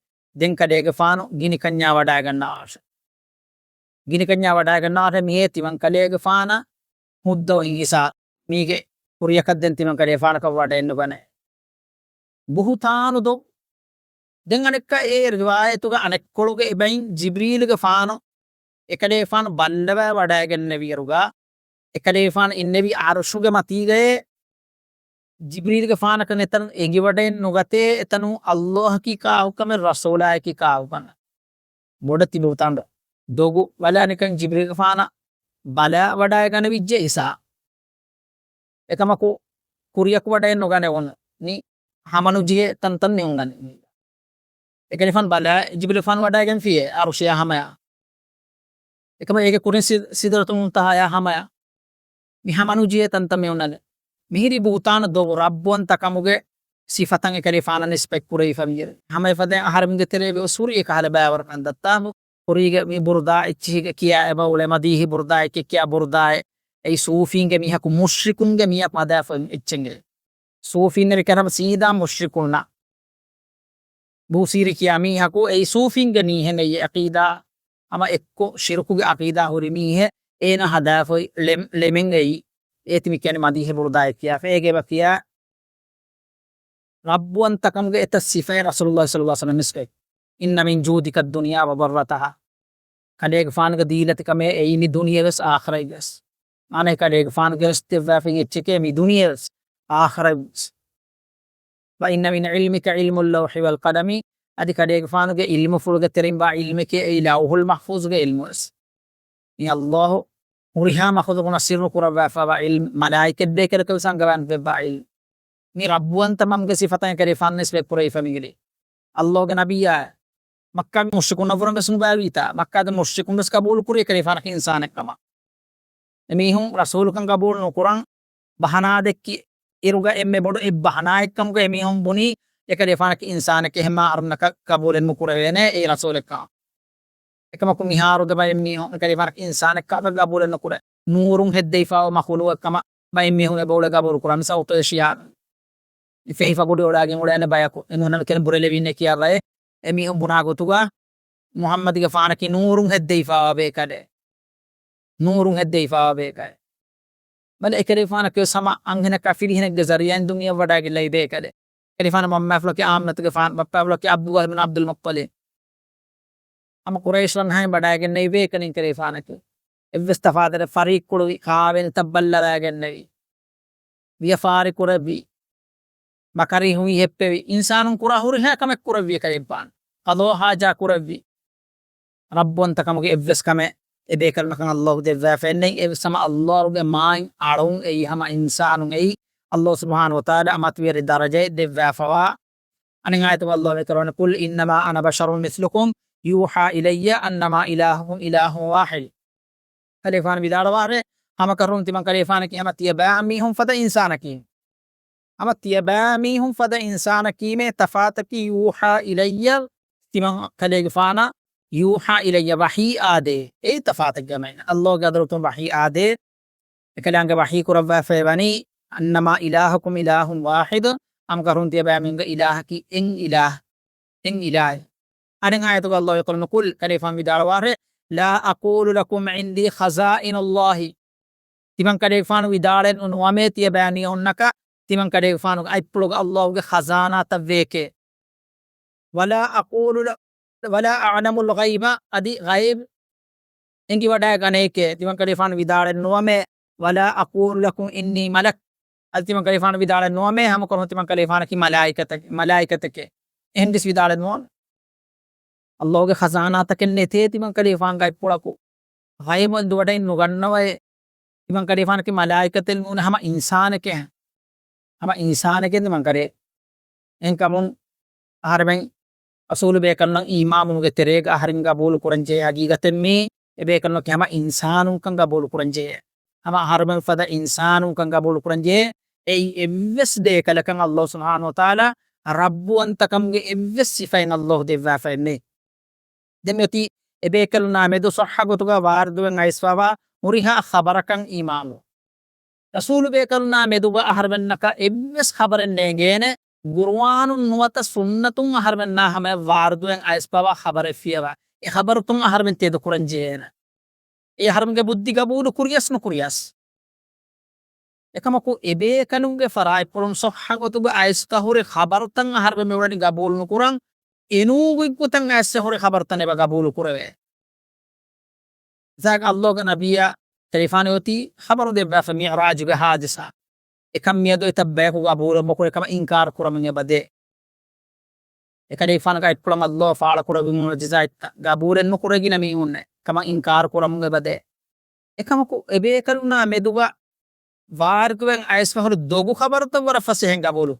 ދެން ކަލޭގެފާނު ގިނިކަންޏާ ވަޑައިގަންނަވާށޭ. ގިނިކަންޏާ ވަޑައިގަންނަވާށޭ މިހޭ ތިމަން ކަލޭގެފާނަށް ހުއްދަވަން ހިސާ މީގެ ކުރިޔަކަށް ދެން ތިމަން ކަލޭފާނަކަށް ވަޑައެއްނުގަނޭ. ބުހުތާނު ދޮގު. ދެން އަނެއްކާ އެ ރިވާޔަތުގަ އަނެއްކޮޅުގެ އެބައިން ޖިބްރީލުގެފާނު އެކަލޭފާނު ބައްލަވާ ވަޑައިގެންނެވިއިރުގަ، އެކަލޭފާނު އިންނެވީ އަރުޝުގެ މަތީގައޭ. ޖިބްރީލުގެފާނަކަށް އެތަނުން އެނގިވަޑައެއް ނުގަތޭ، އެތަނުން އައްލާހަކީ ކާކުކަމެއް ރަސޫލާއަކީ ކާކުކަމެއް. ބޮޑެތި ބުހުތާނު ދޮގު. ވަލާ ނިކަން ޖިބްރީލުގެފާނަށް ބަލާ ވަޑައިގަނެވިއްޖެ އިސާ. އެކަމަކު ކުރިޔަކު ވަޑައެއް ނުގަނެވުނު. ނި ހަމަނުޖެހޭ ތަންތަން މި އުނގަނެ. އެކަލޭފާނު ބަލާ ޖިބްރީލުގެފާނު ވަޑައިގެންފިޔޭ އަރުޝެއާ ހަމަޔަށް. އެކަމަ އޭގެ ކުރިން ސި-، ސިދްރަތުލް މުންތަހާޔާ ހަމަޔަށް. މި ހަމަނުޖެހޭ ތަންތަން މި އުނގަނެ. މިހިރީ ބުހުތާނު ދޮގު ރައްބުވަންތަކަމުގެ ސިފަތައް އެކަލޭފާނަށް ނިސްބަތް ކުރެވިފަ ވިއެވެ. ހަމަ އެފަދައިން އަހަރެމެންގެ ތެރޭ ވެސް ހުރި އެކަހަލަ ބައިވަރު ކަންތައްތާ. ކުރީގެ މި ބުރުދާ އެއްޗިހިގެ ކިޔާ އެބަ އުޅޭ މަދީޙި ބުރުދާއެކޭ ކިޔާ ބުރުދާއެއް. އެއީ ސޫފީންގެ މީހަކު މުޝްރިކުންގެ މީހަކު ހަދާފަ އެއްޗެއް. ސޫފީންނެވި ކަން ހަމަ ސީދާ މުޝްރިކުންނަށް. ބޫސީރީ ކިޔާ މީހަކު އެއީ ސޫފީންގެ މީހެއް އެއީ އަޤީދާ ހަމަ އެއްކޮށް ޝިރުކުގެ އަޤީދާ ހުރި މީހެއް އޭނާ ހަދާފައި ޅެމް-، ޅެމެއް އެއީ. އޭތި މި ކިޔަނީ މަދީޙި ބުރުދާއެއް ކިޔާފަ. އޭގެ އެބަ ކިޔާ ރައްބުވަންތަކަމުގެ އެތައް ސިފައެއް ރަސޫލުﷲ ޞައްލަﷲ ޢަލައިހި ވަސައްލަމަ މިސްކޮތް. إن من جودك الدنيا وضرتها. ކަލޭގެފާނުގެ ދީލަތިކަމޭ އެއީ މި ދުނިޔެވެސް އާޚިރަތްވެސް. މާނައީ ކަލޭގެފާނުގެ ވެސް ދެއްވާފައި އެއްޗެކޭ މި ދުނިޔެވެސް އާޚިރަތްވެސް. وإن من علمك علم اللوح والقلم. އަދި ކަލޭގެފާނުގެ ޢިލްމުފުޅުގެ ތެރެއިން ވާ ޢިލްމެކޭ އެއީ ލައުޙުލް މަޙްފޫޒުގެ ޢިލްމުވެސް. މި އައްލާހު ހުރިހާ މަޚުލޫޤުންނަށް ސިއްރު ކުރައްވާފައިވާ ޢިލްމު، މަލާއިކަތް ބޭކަލަކަށް ވެސް އަންގަވާން ދެއްވާ ޢިލްމު. މި ރައްބުވަންތަ މަންގެ ސިފަތައް ކަލޭފާނަށް ނިސްބަތް ކުރެވިފަ މިގިލި. އައްލޯގެ ނަބިއްޔާ މައްކާގެ މުޝްރިކުންނަށްވުރެ ވެސް ނުބައިވީތާ، މައްކާގެ މުޝްރިކުން ވެސް ގަބޫލު ކުރީ ކަލޭފާނަކީ އިންސާނެއް ކަމަށް. އެމީހުން ރަސޫލުކަން ގަބޫލު ނުކުރަން ބަހަނާ ދެއްކި އިރުގަ އެންމެ ބޮޑު އެއް ބަހަނާއެއްކަމުގަ އެމީހުން ބުނީ އެކަލޭފާނަކީ އިންސާނެކޭ، އެހެންމާ އަހަރުންނަކަށް ގަބޫލެއް ނުކުރެވޭނެ އެއީ ރަސޫލެއްކަމަށް. އެކަމަކު މިހާރު ދެބައި މީހުން ކަލޭފާނަކީ އިންސާނެއްކަމަށް ގަބޫލެއް ނުކުރޭ. ނޫރުން ހެއްދެވިފައިވާ މަޚުލޫޤެއްކަމަށް ބައެއް މީހުން އެބައުޅޭ ގަބޫލު ކުރާ. މި ސައުތު އޭޝިޔާ މި ފެހި ފަގުޑި އޮޅާގެން އުޅޭނެ ބަޔަކު އެނޫނަމެކެން ބުރެލެވިންނޭ ކިޔާ ރައެއް އެމީހުން ބުނާ ގޮތުގަ މުޙައްމަދުގެފާނަކީ ނޫރުން ހެއްދެވިފައިވާ ބޭކަލެއް. ނޫރުން ހެއްދެވިފައިވާ ބޭކަލެއް. ބަލަ އެކަލޭފާނަކީ ވެސް ހަމަ އަންހެނަކާ ފިރިހެނެއްގެ ޒަރީޢާއިން ދުނިޔެއަށް ވަޑައިގެންނެވި ބޭކަލެއް. ކަލޭފާނަށް މަންމައަށްފުޅަކީ އާމިނަތުގެފާނު، ބައްޕައަށްފުޅަކީ ޢަބްދުﷲ ބިން ޢަބްދުލް މުއްޠަލިބް. ހަމަ ޤުރައިޝް ރަންހައިން ވަޑައިގެންނެވި ބޭކަލެއް ކަލޭފާނަކީ. އެއްވެސް ތަފާތެރި ފަރީޤު ކުޅުވި، ކާވެނިތައް ބައްލަވައިގެންނެވި. ވިޔަފާރި ކުރެއްވި، މަކަރީހުވި ހެއްޕެވި، އިންސާނުން ކުރާ ހުރިހާ ކަމެއް ކުރެއްވި ކަލޭފާނު. ޤަޟާ ޙާޖާ ކުރެއްވި. ރައްބުވަންތަކަމުގެ އެއްވެސް ކަމެއް އެބޭކަލުންނަކަށް އައްލާހު ދެއްވާފައެއް ނެތް. އެވެސް ހަމަ އައްލާހުގެ މާތް އަޅުން އެއީ ހަމަ އިންސާނުން އެއީ. އައްލާހު ސުބްޙާނަހޫ ވަތަޢާލާ އަމާޒުވެރި ދަރަޖައެއް ދެއްވާފައިވާ. އަނެއް އާޔަތުގަ އައްލާހު އެކަރަވަނީ، "قُلْ إِنَّمَا أَنَا بَشَرٌ مِثْلُكُمْ يُوحَىٰ إِلَيَّ أَنَّمَا إِلَٰهُكُمْ إِلَٰهٌ وَاحِدٌ." ކަލޭފާނު ވިދާޅުވާށޭ، ހަމަކަށަވަރުން ތިމަން ކަލޭފާނަކީ ހަމަ ތިޔަބައިމީހުން ފަދަ އިންސާނަކީ. ހަމަ ތިޔަބައިމީހުން ފަދަ އިންސާނަކީމޭ ތަފާތަކީ، يُوحَىٰ إِلَيَّ، ތިމަން ކަލޭގެފާނަށް، يُوحَىٰ إِلَيَّ، ވަޙީ އާދޭ. އެއީ ތަފާތެއްގަ މައިނަ. އައްލާހުގެ ޙަޟްރަތުން ވަޙީ އާދޭ. އެކަލާނގެ ވަޙީ ކުރައްވާފައި ވަނީ، أَنَّمَا إِلَٰهُكُمْ إِلَٰهٌ وَاحِدٌ، ހަމަކަށަވަރުން ތިޔަބައިމީހުންގެ އިލާހަކީ އެއް އިލާހެއް. އެއް އިލާހެއް. އަނެއް އާޔަތުގަ އައްލާހު އެކަރަވަނީ، قُلْ، ކަލޭފާނު ވިދާޅުވާށޭ، لَا أَقُولُ لَكُمْ عِندِي خَزَائِنُ اللَّهِ. ތިމަން ކަލޭފާނު ވިދާޅެއް ނު-، ނުވަމޭ ތިޔަބައިމީހުންނަކަށް ތިމަން ކަލޭފާނުގެ އަތްޕުޅުގަ އައްލާހުގެ ޚަޒާނާތައް ވޭކޭ. وَلَا أَقُولُ ل-، وَلَا أَعْلَمُ الْغَيْبَ، އަދި ޣައިބް އެނގިވަޑައިގަނެއެކޭ. ތިމަން ކަލޭފާނު ވިދާޅެއް ނުވަމޭ، وَلَا أَقُولُ لَكُمْ إِنِّي مَلَكٌ. އަދި ތިމަން ކަލޭފާނު ވިދާޅެއް ނުވަމޭ، ހަމަކަށަވަރުން ތިމަން ކަލޭފާނަކީ މަލާއިކަތެކޭ، މަލާއިކަތެކޭ. އެހެން ވެސް ވިދާޅެއް ނުވަން. އައްލާހުގެ ޚަޒާނާތަކެއް ނެތޭ ތިމަން ކަލޭފާނުގެ އަތްޕުޅަކު. ޣައިބު އެނދުވަޑައިން ނުގަންނަވައޭ. ތިމަން ކަލޭފާނަކީ މަލާއިކަތެއް ނޫން، ހަމަ އިންސާނެކޭ. ހަމަ އިންސާނެކޭ ތިމަން ކަލޭ. އެހެންކަމުން އަހަރެމެން ރަސޫލު ބޭކަލުންނަށް އީމާނުގެ ތެރޭގަ އަހަރެން ގަބޫލު ކުރަންޖެހޭ ހަގީގަތެއް މީ. އެބޭކަލުންނަކީ ހަމަ އިންސާނުންކަން ގަބޫލު ކުރަންޖެހޭ. ހަމަ އަހަރުމެން ފަދަ އިންސާނުންކަން ގަބޫލު ކުރަންޖެހޭ. އެއީ އެއްވެސް ދޭކަލަކަށް އައްލާހު ސުބްޙާނަހޫ ވަތަޢާލާ ރައްބުވަންތަކަމުގެ އެއްވެސް ސިފައެއް އައްލާހު ދެއްވާފައެއް ނެތް. ދެން މިއޮތީ އެބޭކަލުންނާ މެދު ޞައްޙަ ގޮތުގަ ވާރިދުވެން އައިސްފައިވާ ހުރިހާ ޚަބަރަކަށް އީމާނު. ރަސޫލު ބޭކަލުންނާ މެދުގަ އަހަރުމެންނަކަށް އެއްވެސް ޚަބަރެއް ނޭނގޭނެ، ޤުރުއާނުން ނުވަތަ ސުންނަތުން އަހަރުމެންނާ ހަމަޔަށް ވާރިދުވެން އައިސްފައިވާ ޚަބަރެއް ފިޔަވާ. އެ ޚަބަރުތައް އަހަރުމެން ތެދުކުރަން ޖެހޭނެ. އެ އަހަރުމެންގެ ބުއްދި ގަބޫލު ކުރިޔަސް ނުކުރިޔަސް. އެކަމަކު އެބޭކަލުންގެ ފަރާތްޕުޅުން ޞައްޙަ ގޮތުގަ އައިސްފަ ހުރި ޚަބަރުތައް އަހަރުމެން މިއުޅެނީ ގަބޫލު ނުކުރަން، އެނޫން ގޮތްގޮތަށް އައިސްފަ ހުރި ޚަބަރުތައް އެބަ ގަބޫލު ކުރެވޭ. މިސާލަކަށް އައްލާހުގެ ނަބިއްޔާ ކަލޭފާނު އޮތީ ޚަބަރު ދެއްވާފަ މިޢުރާޖުގެ ޙާދިސާ. އެކަން މިއަދު އެތައް ބަޔަކު ގަބޫލެއް ނުކުރޭ ކަމަށް އިންކާރު ކުރަމުން އެބަ ދޭ. އެކަލޭފާނުގެ އަތްޕުޅަށް އައްލާހު ފާޅުކުރެއްވި މުޢުޖިޒާތްތައް ގަބޫލެއް ނުކުރެވި ގިނަ މީހުންނޭ ކަމަށް އިންކާރު ކުރަމުން އެބަ ދޭ. އެކަމަކު އެބޭކަލުންނާ މެދުގަ ވާރިދުވެން އައިސްފަ ހުރި ދޮގު ޚަބަރުތައް ވަރަށް ފަސޭހައިން ގަބޫލު.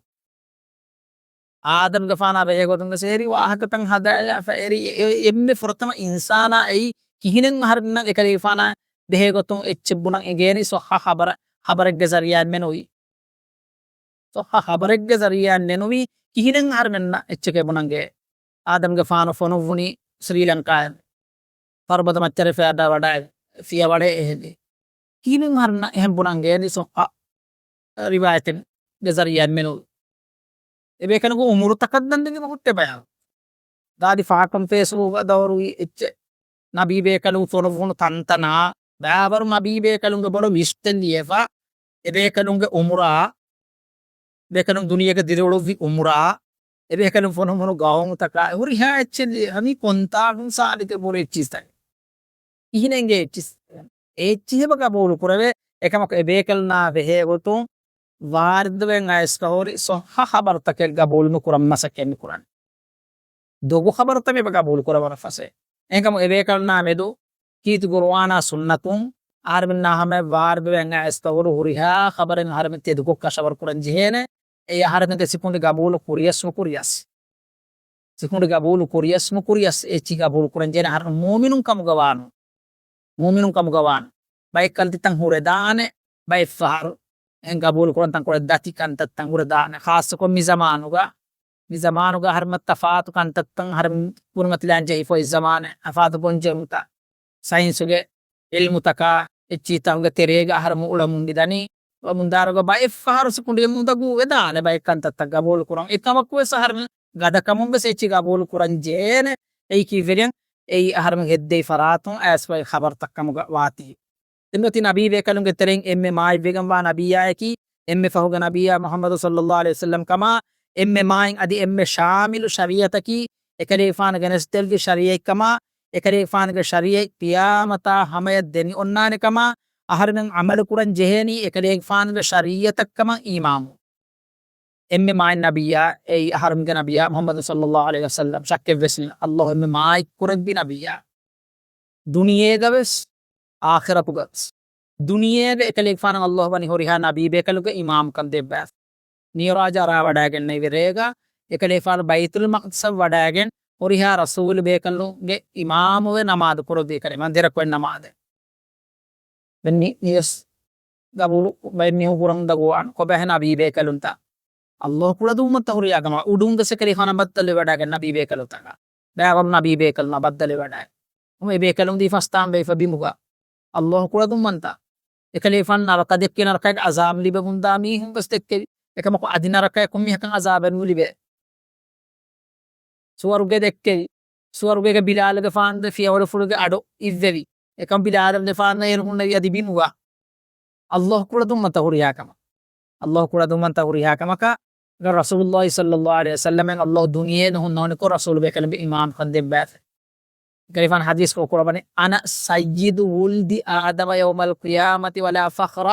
އާދަމްގެފާނާ ބެހޭގޮތުން ވެސް އެރި ވާހަކަތައް ހަދާފަ އެރި އެ-، އެ-، އެންމެ ފުރަތަމަ އިންސާނާ އެއީ ކިހިނެއް އަހަރެންނަށް އެކަލޭފާނާ ބެހޭގޮތުން އެއްޗެއް ބުނަން އެނގޭނީ ޞައްޙަ ޚަބަރެއް، ޚަބަރެއްގެ ޒަރީޢާއިން މެނުވީ. ޞައްޙަ ޚަބަރެއްގެ ޒަރީޢާއިން ނެނުވީ ކިހިނެއް އަހަރެމެންނަށް އެއްޗެކޭ ބުނަން އެނގޭ. އާދަމްގެފާނު ފޮނުއްވުނީ ސްރީލަންކާއިން. ފަރުބަދަ މައްޗަށް ފިޔަވަޑައި، ފިޔަވަޅޭ އެހެން. ކިހިނެއް އަހަރެންނަށް އެހެން ބުނަން އެނގޭނީ ޞައްޙަ ރިވާޔަތެއްގެ ޒަރީޢާއިން މެނުވީ. އެބޭކަލުންގެ ޢުމުރުތަކަށް ދަން ދެން އެބަ ހުއްޓޭ ބަޔާން. ދާދި ފާކަން ފޭސުގަ ދައުރުވީ އެއްޗެއް. ނަބީ ބޭކަލުން ފޮނުއްވުނު ތަންތަނާ، ބައިވަރު ނަބީ ބޭކަލުންގެ ބޮޑު ވިސްޓެއް ލިޔެފަ، އެބޭކަލުންގެ ޢުމުރާ، ބޭކަލުން ދުނިޔޭގަ ދިރިއުޅުއްވި ޢުމުރާ، އެބޭކަލުން ފޮނުއްވުނު ގައުމުތަކާ، ހުރިހާ އެއްޗެއް ލިޔެ، ހަމީ ކޮންތާކުން ސާބިތެއް ބޮޑު އެއްޗިސްތަކެއް. ކިހިނެއްގެ އެއްޗިސް؟ އެއްޗިހި އެބަ ގަބޫލު ކުރެވޭ، އެކަމަކު އެބޭކަލުންނާ ބެހޭ ގޮތުން ވާރިދުވެން އައިސްފަ ހުރި ޞައްޙަ ޚަބަރުތަކެއް ގަބޫލު ނުކުރަން މަސައްކަތް މި ކުރަނީ. ދޮގު ޚަބަރުތައް މި އެބަ ގަބޫލު ކުރައްވަން ފަސޭ. އެހެންކަމުން އެބޭކަލުންނާ މެދު ކީރިތި ޤުރުއާނާ ސުންނަތުން އަހަރެމެންނާ ހަމަޔަށް ވާރުބެވެން އައިސްފަހުރު ހުރިހާ ޚަބަރެއް އަހަރެމެން ތެދުކޮށް ކަށަވަރު ކުރަން ޖެހޭނެ. އެއީ އަހަރެމެންގެ ސިކުނޑި ގަބޫލު ކުރިޔަސް ނުކުރިޔަސް. ސިކުނޑި ގަބޫލު ކުރިޔަސް ނުކުރިޔަސް އެއްޗިހި ގަބޫލު ކުރަން ޖެހޭނެ އަހަރެން މުއުމިނުން ކަމުގަ ވާނު. މުއުމިނުން ކަމުގަ ވާނު. ބައެއް ކަންތައްތައް ހުރެދާނެ، ބައެއް ފަހަރު އެހެން ގަބޫލު ކުރަން ތަންކޮޅެއް ދަތި ކަންތައްތައް ހުރެދާނެ. ޚާއްޞަކޮށް މި ޒަމާނުގަ، މި ޒަމާނުގަ އަހަރެމެން ތަފާތު ކަންތައްތައް އަހަރެމެން ކުރިމަތިލާން ޖެހިފައި ޒަމާނެއް. ތަފާތު ބޮންޖެހުންތައް، ސައިންސުގެ އިލްމުތަކާ އެއްޗިހިތަކުގެ ތެރޭގަ އަހަރެމެން އުޅަމުން މިދަނީ. އުޅަމުންދާއިރުގަ ބައެއް ފަހަރު ސިކުނޑި މުދަގޫ ވެދާނެ ބައެއް ކަންތައްތައް ގަބޫލު ކުރަން. އެކަމަކުވެސް އަހަރެމެން ގަދަކަމުން ވެސް އެއްޗިހި ގަބޫލު ކުރަން ޖެހޭނެ. އެއީ ކީއްވެގެން؟ އެއީ އަހަރެމެން ހެއްދެވި ފަރާތުން އައިސްފައި ޚަބަރުތައް ކަމުގަ ވާތީ. ދެން އޮތީ ނަބީ ބޭކަލުންގެ ތެރެއިން އެންމެ މާތްވެގެންވާ ނަބިއްޔާއަކީ، އެންމެ ފަހުގެ ނަބިއްޔާ މުޙައްމަދު ޞައްލައްލާހު ޢަލައިހި ވަސައްލަމް ކަމާ، އެންމެ މާތް އަދި އެންމެ ޝާމިލު ޝަރީޢަތަކީ، އެކަލޭގެފާނު ގެނެސްދެއްވި ޝަރީޢަތް ކަމާ، އެކަލޭގެފާނުގެ ޝަރީޢަތް ޤިޔާމަތާ ހަމަޔަށް ދެނެ އޮންނާނެ ކަމާ، އަހަރެމެން ޢަމަލު ކުރަން ޖެހޭނީ އެކަލޭގެފާނުގެ ޝަރީޢަތަށް ކަމަށް އީމާނު. އެންމެ މާތް ނަބިއްޔާ، އެއީ އަހަރެމެންގެ ނަބިއްޔާ މުޙައްމަދު ޞައްލައްލާހު ޢަލައިހި ވަސައްލަމް، ޝައްކެއްވެސް ނެތް. ﷲ އެންމެ މާތް ކުރެއްވި ނަބިއްޔާ. ދުނިޔޭގަވެސް، އާޚިރަތުގަވެސް. ދުނިޔޭގަ އެކަލޭގެފާނަށް ﷲ ވަނީ ހުރިހާ ނަބީ ބޭކަލުންގެ އިމާމުކަން ދެއްވާފަ. މިޢުރާޖަށް އަރާ ވަޑައިގެންނެވި ރޭގަ، އެކަލޭގެފާނު ބައިތުލް މަޤްދިސަށް ވަޑައިގެން، ހުރިހާ ރަސޫލު ބޭކަލުންގެ އިމާމުވެ ނަމާދު ކުރެއްވި ކަލޭގެފާނު ދެ ރަކުޢަތް ނަމާދެއް. ދެން މި-، މިވެސް ގަބޫލު ބައެއް މީހުން ކުރަމުން ދަގުވާން ކޮބާހޭ ނަބީ ބޭކަލުންތައް. ﷲ ކުޅަދުންވަންތަ ހުރިހާ ކަމަށް އުޑުން ވެސް އެކަލޭގެފާނަށް ބައްދަލުވެވަޑައިގެން ނަބީ ބޭކަލުންތަކާ. ބައިވަރު ނަބީ ބޭކަލުންނާ ބައްދަލުވެވަޑައި. ހަމަ އެ ބޭކަލުން ދީ ފަސްދާން ބޭފަ ބިމުގަ. ﷲ ކުޅަދުންވަންތަ. އެކަލޭގެފާނު ނަރަކަ ދެއްކި ނަރަކައިގެ އަޒާބު ލިބެމުންދާ މީހުން ވެސް ދެއްކެވި. އެކަމަކު އަދި ނަރަކައަކުން މީހަކަށް އަޒާބެއް ނުލިބޭ. ސުވަރުގެ ދެއްކެވި. ސުވަރުގޭގެ ބިލާލުގެފާނުގެ ފިޔަވަޅުފުޅުގެ އަޑު އިއްވެވި. އެކަމް ބިލާލުގެފާނު އޭރު ހުންނެވި އަދި ބިމުގަ. ﷲ ކުޅަދުންވަންތަ ހުރިހާ ކަމަށް. ﷲ ކުޅަދުންވަންތަ ހުރިހާ ކަމަކަށް. ރަސޫލުﷲ ޞައްލައްލާހު ޢަލައިހި ވަސައްލަމައިން ﷲ ދުނިޔެ ނުހުންނަވަނިކޮށް ރަސޫލު ބޭކަލުންގެ އިމާމުކަން ދެއްވާފަ. ކަލޭގެފާނު ޙަދީޘް ކުރައްވަނީ، "أنا سيد ولد آدم يوم القيامة ولا فخر،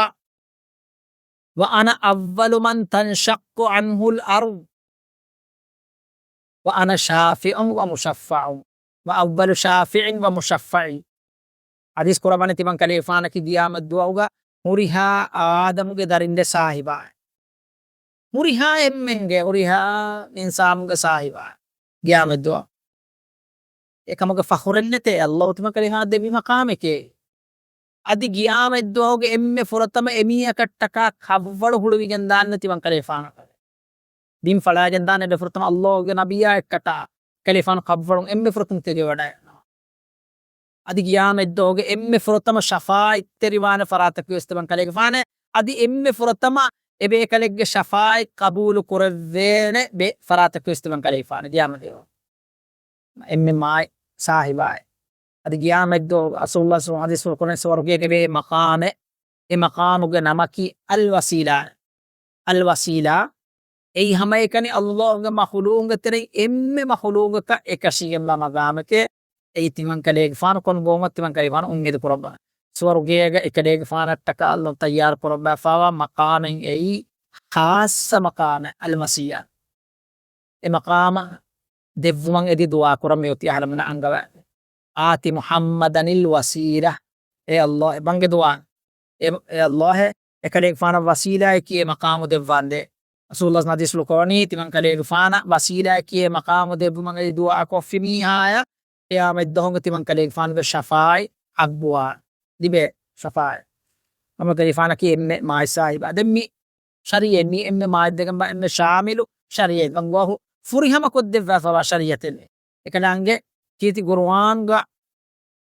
وأنا أول من تنشق عنه الأرض، وأنا شافع ومشفع، وأول شافع ومشفع." ޙަދީޘް ކުރައްވަނީ ތިމަން ކަލޭގެފާނަކީ ޤިޔާމަތް ދުވަހުގަ ހުރިހާ އާދަމުގެ ދަރިންގެ ސާހިބާއެއް. ހުރިހާ އެންމެންގެ، ހުރިހާ އިންސާނުގެ ސާހިބާ ޤިޔާމަތް ދުވަހު. އެކަމުގެ ފަޚުރެއް ނެތޭ، ﷲ ތިމަން ކަލޭގެފާނަށް ދެއްވި މަޤާމެކޭ. އަދި ޤިޔާމަތް ދުވަހުގެ އެންމެ ފުރަތަމަ އެމީހަކަށްޓަކާ ކަށްވަޅު ހުޅުވިގެން ދާން ތިމަން ކަލޭގެފާނަށް. ބިން ފަޅާގެން ދާން އެންމެ ފުރަތަމަ ﷲ ގެ ނަބިއްޔާއަށްޓަކާ ކަލޭގެފާނު ކަށްވަޅުން އެންމެ ފުރަތަމަ ތެދެވަޑައިގަންނަވާ. އަދި ޤިޔާމަތް ދުވަހުގެ އެންމެ ފުރަތަމަ ޝަފާޢަތްތެރިވާނެ ފަރާތަކީ ވެސް ތިމަން ކަލޭގެފާނެ. އަދި އެންމެ ފުރަތަމަ އެބޭކަލެއްގެ ޝަފާޢަތް ޤަބޫލު ކުރެއްވޭނެ ބެ ފަރާތަކީ ވެސް ތިމަން ކަލޭގެފާނެ ޤިޔާމަތް ދުވަހު. އެންމެ މާތް ސާހިބާއެއް. އަދި ޤިޔާމަތް ދުވަހު ރަސޫލުﷲ ޞައްލައްލާހު ޢަލައިހި ވަސައްލަމަ ޙަދީޘްފުޅު ކުރަނީ ސުވަރުގޭގެ އެބައި މަޤާމެއް. އެ މަޤާމުގެ ނަމަކީ އަލް ވަސީލާ. އަލް ވަސީލާ. އެއީ ހަމައެކަނި ﷲ ގެ މަޚުލޫޤުންގެ ތެރެއިން އެންމެ މަޚުލޫޤަކަށް އެކަށީގެންވާ މަޤާމެކޭ. އެއީ ތިމަން ކަލޭގެފާނު ކޮން ގޮވުމަށް ތިމަން ކަލޭގެފާނު އުއްމީދު ކުރައްވާ. ސުވަރުގޭގަ އެކަލޭގެފާނަށްޓަކާ ﷲ ތައްޔާރު ކުރައްވާފައިވާ މަޤާމެއް އެއީ ޚާއްޞަ މަޤާމެއް އަލް ވަސީލާ. އެ މަޤާމަށް ދެއްވުމަށް އެދި ދުޢާ ކުރަން މިއޮތީ އަހަރެމެންނަށް އަންގަވާ. "آت محمدا الوسيلة." އޭ ﷲ، އެ ބަންގެ ދުޢާ. އެ، އޭ ﷲ، އެކަލޭގެފާނަށް ވަސީލާއެކީ އެ މަޤާމު ދެއްވާނދޭ. ރަސޫލުﷲ ޙަދީޘްފުޅު ކުރަނީ ތިމަން ކަލޭގެފާނަށް ވަސީލާއެކީ އެ މަޤާމު ދެއްވުމަށް އެދި ދުޢާ ކޮށްފި މީހާޔަށް ޤިޔާމަތް ދުވަހުގަ ތިމަން ކަލޭގެފާނުގެ ޝަފާޢަތް ޙައްޤުވާ. ލިބޭ ޝަފާޢަތް. ހަމަ ކަލޭގެފާނަކީ އެންމެ މާތް ސާހިބާ. ދެން މި ޝަރީޢަތް މީ އެންމެ މާތްވެގެންވާ އެންމެ ޝާމިލު ޝަރީޢަތް. ﷲ ފުރިހަމަ ކޮށްދެއްވާފައިވާ ޝަރީޢަތެއް. އެކަލާނގެ ކީރިތި ޤުރުއާންގަ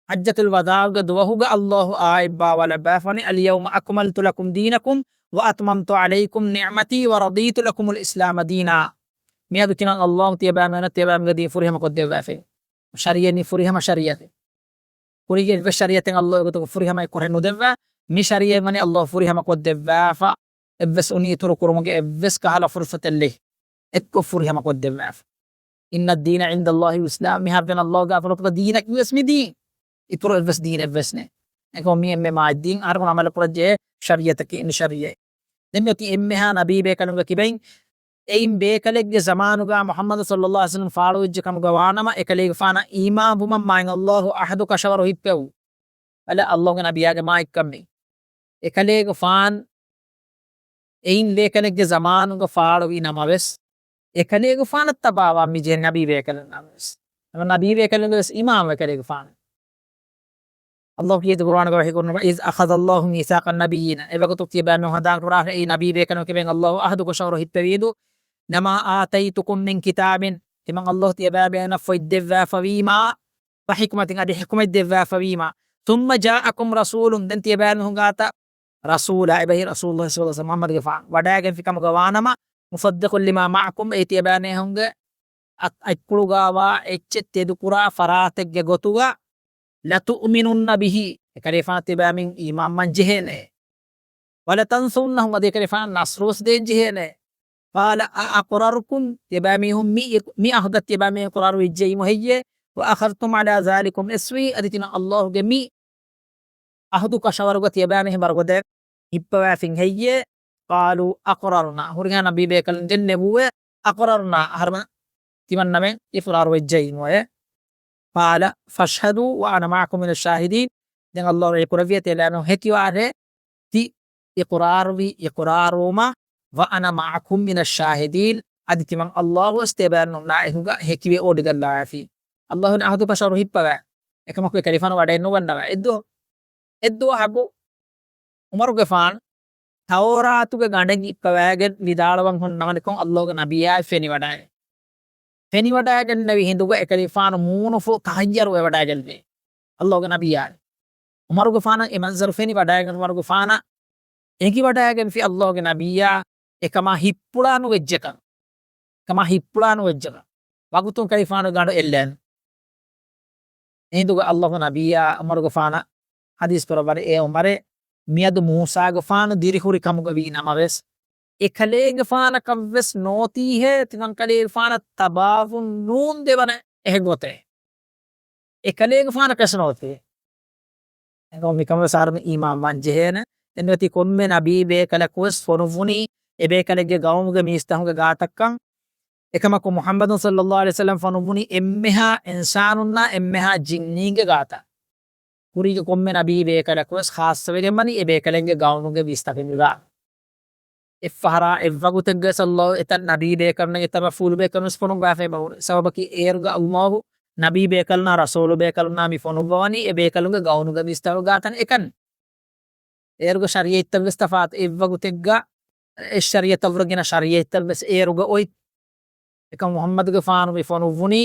ޙައްޖަތުލް ވަދާޢުގެ ދުވަހުގަ ﷲ އާޔަތް ބާވާލައްވާފަވަނީ، "اليوم أكملت لكم دينكم وأتممت عليكم نعمتي ورضيت لكم الإسلام دينا." މިއަދު ތިމަން ﷲ ތިޔަބައިމީހުންނަށް ތިޔަބައިމީހުންގެ ދީން ފުރިހަމަ ކޮށްދެއްވާފައި. ޝަރީޢަތް މީ ފުރިހަމަ ޝަރީޢަތެއް. ކުރީގެ އެއްވެސް ޝަރީޢަތެއް ﷲ އެގޮތަކަށް ފުރިހަމައެއް ކުރިހެއް ނުދެއްވާ. މި ޝަރީޢަތް ވަނީ ﷲ ފުރިހަމަ ކޮށްދެއްވާފަ. އެއްވެސް އުނި އިތުރު ކުރުމުގެ އެއްވެސް ކަހަލަ ފުރުޞަތެއް ނެތް. އެއްކޮށް ފުރިހަމަ ކޮށްދެއްވާފަ. "إن الدين عند الله الإسلام." މިހާރު ދެން ﷲ ގާފަރުތުގަ ދީނަކީ ވެސް މި ދީން. އިތުރު އެއްވެސް ދީނެއް ވެސް ނެތް. އެކަމަ މި އެންމެ މާތް ދީން އަހަރު ޢަމަލު ކުރަން ޖެހޭ ޝަރީޢަތަކީ އިން ޝަރީޢަތް. ދެން މިއޮތީ އެންމެހާ ނަބީ ބޭކަލުންގެ ކިބައިން. އެއިން ބޭކަލެއްގެ ޒަމާނުގަ މުޙައްމަދު ޞައްލައްލާހު ޢަލައިހި ވަސައްލަމަ ފާޅުވެއްޖެ ކަމުގަ ވާނަމަ، އެކަލޭގެފާނަށް އީމާންވުމަށް މާތް ﷲ ޢަހުދު ކަށަވަރު ހިއްޕެވު. އަލަ ﷲގެ ނަބިޔާގެ މާތްކަން މީ. އެކަލޭގެފާން އެއިން ބޭކަލެއްގެ ޒަމާނުގަ ފާޅުވި ނަމަވެސް، އެކަލޭގެފާނަށް ތަބާވާން މިޖެހޭ ނަބީ ބޭކަލުންނަށްވެސް. ނަމަ ނަބީ ބޭކަލުންގެވެސް އިމާމް އެކަލޭގެފާނު. ﷲ ކީރިތި ޤުރުއާނުގަ ވަޙީ ކުރައްވަނީ، "إذ أخذ الله ميثاق النبيين." އެވަގުތު ތިޔަބައިމީހުން ހަނދާން ކުރާށޭ، އެއީ ނަބީ ބޭކަލުން ކިބެން ﷲ އަހުދު ކޮށަވަރު ހިއްޕެވިއިދު، "لما آتيتكم من كتاب." ތިމަން ﷲ ތިޔަބައިމީހުންނަށް ފޮތް ދެއްވާފަވީމާ، ވަޙީކުމަތިން އަދި ޙިކުމަތް ދެއްވާފަވީމާ، "ثم جاءكم رسول." ދެން ތިޔަބައިމީހުން ގާތަށް ރަސޫލާ، އެބަހީ ރަސޫލުﷲ ޞައްލަﷲ ޢަލައިހި ވަސައްލަމަ މުޙައްމަދުގެފާނު ވަޑައިގެންފި ކަމުގަ ވާނަމަ، مصدق لما معكم، އެ ތިޔަބައިމީހުންގެ އަތް-، އަތްޕުޅުގަވާ އެއްޗެއް ތެދުކުރާ ފަރާތެއްގެ ގޮތުގަ، "لتؤمنن به." އެކަލޭގެފާނަށް ތިޔަބައިމީހުން އީމާންވާން ޖެހޭނެ. "ولتنصرنه." އަދި އެކަލޭގެފާނަށް ނަޞްރުވެސް ދޭން ޖެހޭނެ. قال أأقررتم، ތިޔަބައިމީހުން މި، މި ޢަހުދަށް ތިޔަބައިމީހުން އިޤްރާރު ވެއްޖެއީމު ހެއްޔޭ؟ وأخذتم على ذلكم إصري، އަދި ތިމަން ﷲގެ މި ޢަހުދު ކަށަވަރުގަ ތިޔަބައިމީހުން ވަރުގަދަ ހިއްޕަވައިފިން ހެއްޔޭ؟ قالوا أقررنا. ހުރިހާ ނަބީ ބޭކަލުން ދެންނެވުއޭ، أقررنا، އަހަރުމެން ތިމަންނަމެން އިޤްރާރު ވެއްޖެއީމުއޭ. قال فاشهدوا وأنا معكم من الشاهدين. ދެން ﷲ ވަޙީ ކުރެއްވިއޭ، ތިޔަބައިމީހުން ހެކިވާށޭ، ތި އިޤްރާރުވި އިޤްރާރުވުމަށް، وأنا معكم من الشاهدين، އަދި ތިމަން ﷲ ވެސް ތިޔަބައިމީހުންނާ އެކުގަ ހެކިވެ އޮޑިގަންނަވައިފި. ﷲ އަހުދު ކަށަވަރު ހިއްޕަވައި. އެކަމަކު އެކަލޭގެފާނު ވަޑައެއްނުގަންނަވަ. އެއްދުވަ-، އެއްދުވަހަކު ޢުމަރުގެފާނު ތައުރާތުގެ ގަނޑެއް ހިއްޕަވައިގެން ވިދާޅުވަން ހުންނަވަނިކޮށް، ﷲގެ ނަބިއްޔާ ފެނިވަޑައި-، ފެނިވަޑައިގެންނެވި ހިނދުގަ އެކަލޭގެފާނު މޫނުފުޅު ތަހައްޔަރުވެވަޑައިގެންވޭ ﷲގެ ނަބިއްޔާ. ޢުމަރުގެފާނަށް އެ މަންޒަރު ފެނިވަޑައިގެން، ޢުމަރުގެފާނަށް އެނގިވަޑައިގެންފި ﷲގެ ނަބިއްޔާ އެކަމާ ހިއްޕުޅާނުވެއްޖެކަން. އެކަމާ ހިއްޕުޅާނުވެއްޖެކަން. ވަގުތުން ކަލޭގެފާނުގެ ގަނޑު އެއްލައިން. އެހިނދުގަ ﷲގެ ނަބިއްޔާ ޢުމަރުގެފާނަށް ޙަދީޘް ކުރައްވަނީ، އޭ ޢުމަރޭ، މިއަދު މޫސާގެފާނު ދިރިހުރި ކަމުގަ ވީ ނަމަވެސް، އެކަލޭގެފާނަކަށްވެސް ނޯތީހޭ، ތިމަން ކަލޭގެފާނަށް ތަބާވުން ނޫން ދެވަނަ އެހެން ގޮތެއް. އެކަލޭގެފާނަކަށް ނޯތީ. އެނގޭ މިކަމަށް ވެސް އަހަރުމެން އީމާންވާން ޖެހޭނެ. ދެން އޮތީ ކޮންމެ ނަބީ ބޭކަލަކުވެސް ފޮނުއްވުނީ އެ ބޭކަލެއްގެ ގައުމުގެ މީސްތަކުންގެ ގާތަށްކަން. އެކަމަކު މުޙައްމަދު ޞައްލަﷲ ޢަލައިހި ވަސައްލަމް ފޮނުއްވުނީ އެންމެހާ އިންސާނުންނާ އެންމެހާ ޖިންނީންގެ ގާތަށް. ކުރީގެ ކޮންމެ ނަބީ ބޭކަލަކުވެސް ޚާއްޞަވެގެން ވަނީ އެ ބޭކަލެއްގެ ގައުމުގެ މީސްތަކުންގެ ގާތަށް. އެއްފަހަރާ އެއްވަގުތެއްގަ ޞައްލަ އެތައް ނަބީ ބޭކަލުންނެއް އެތައް ރަސޫލު ބޭކަލުންވެސް ފޮނުއްވާފައި މަވުނު. ސަބަބަކީ އޭރުގަ ﷲ ނަބީ ބޭކަލުންނާ ރަސޫލު ބޭކަލުންނާ މި ފޮނުއްވަވަނީ އެ ބޭކަލުންގެ ގައުމުގެ މީސްތަކުގެ ގާތަށް އެކަން. އޭރުގެ ޝަރީޢަތްތައްވެސް ތަފާތު. އެއްވަގުތެއްގަ އެއް ޝަރީޢަތަށްވުރެ ގިނަ ޝަރީޢަތްތައްވެސް އޭރުގަ އޮތް. އެކަމް މުޙައްމަދުގެފާނު މި ފޮނުއްވުނީ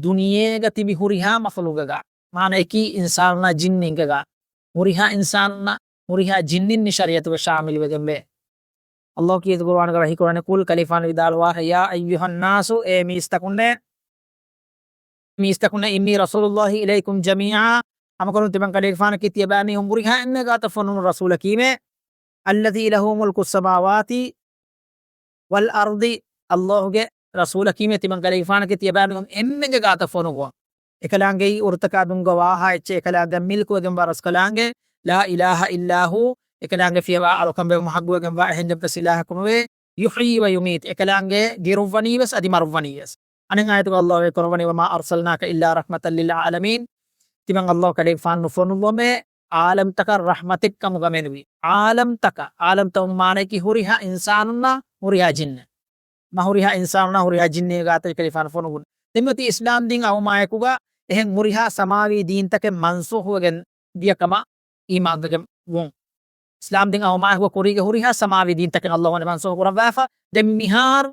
ދުނިޔޭގަ ތިބި ހުރިހާ މަޚްލޫގެ ގާ. މާނައަކީ އިންސާނުންނާ ޖިންނީންގެ ގާ. ހުރިހާ އިންސާނުންނަށް ހުރިހާ ޖިންނިން މި ޝަރީޢަތުގަ ޝާމިލުވެގެންވޭ. ﷲ ކީރިތި ޤުރުއާނުގަ ވަޙީ ކުރަނީ، ޤުލް، ކަލޭގެފާނު ވިދާޅުވާށޭ، ޔާ އައްޔުހައްނާސު، އޭ މީސްތަކުންނޭ، މީސްތަކުންނޭ، އިންނީ ރަސޫލުﷲ އިލައިކުމް ޖަމީޢާ، ހަމަކަށަވަރުން ތިމަން ކަލޭގެފާނަކީ ތިޔަބައިމީހުން ހުރިހާ އެންމެ ގާތަށް ފޮނުވުނު ރަސޫލަކީމޭ، އައްލަޛީ ލަހޫ މުލްކުއް ސަމާވާތި ވަލް އަރްޟި، ﷲގެ ރަސޫލަކީމޭ ތިމަން ކަލޭގެފާނަކީ ތިޔަބައިމީހުން އެންމެގެ ގާތަށް ފޮނުއްވަން. އެކަލާނގެއީ އުރުތަކާ ދުންގަ ވާހާ އެއްޗެއް، އެކަލާނގެ މިލްކުވެގެންވާ ރަސްކަލާނގެ، ލާ އިލާހަ އިއްލާ ހޫ، އެކަލާނގެ ފިޔަވާ އަޅުކަން ވެވުމަށް ޙައްޤުވެގެންވާ އެހެން އެއްވެސް އިލާހަކު ނުވޭ، ޔުޙްޔީ ވަ ޔުމީތު، އެކަލާނގެ ދިރުއްވަނީވެސް އަދި މަރުއްވަނީވެސް. އަނެއް އާޔަތުގަ ﷲ ވަޙީ ކުރައްވަނީ، ވަމާ އަރްސަލްނާކަ އިއްލާ ރަޙްމަތަށް ލިލް ޢާލަމީން، ތިމަން ﷲ ކަލޭގެފާނު ނުފޮނުއްވަމޭ، ޢާލަމްތަކަށް ރަޙްމަތެއް ކަމުގަ މެނުވީ. ޢާލަމްތަކަށް، ޢާލަމްތަކުން މާނައަކީ ހުރިހާ އިންސާނުންނާ ހުރިހާ ޖިންނެއް. މާ ހުރިހާ އިންސާނުންނާ ހުރިހާ ޖިންނެއްގެ ގާތަށް ކަލޭގެފާނު ފޮނުއްވުން. ދެން އޮތީ އިސްލާމް ދީން އައުމާއެކުގަ އެހެން ހުރިހާ ސަމާވީ ދީންތަކެއް މަންސޫޚުވެގެން ދިޔަ ކަމަށް އީމާންވެގެން ވުން. އިސްލާމް ދީން އައުމާއެކުގަ ކުރީގެ ހުރިހާ ސަމާވީ ދީންތަކެއް ﷲ ވަނީ މަންސޫޚު ކުރައްވާފަ. ދެން މިހާރު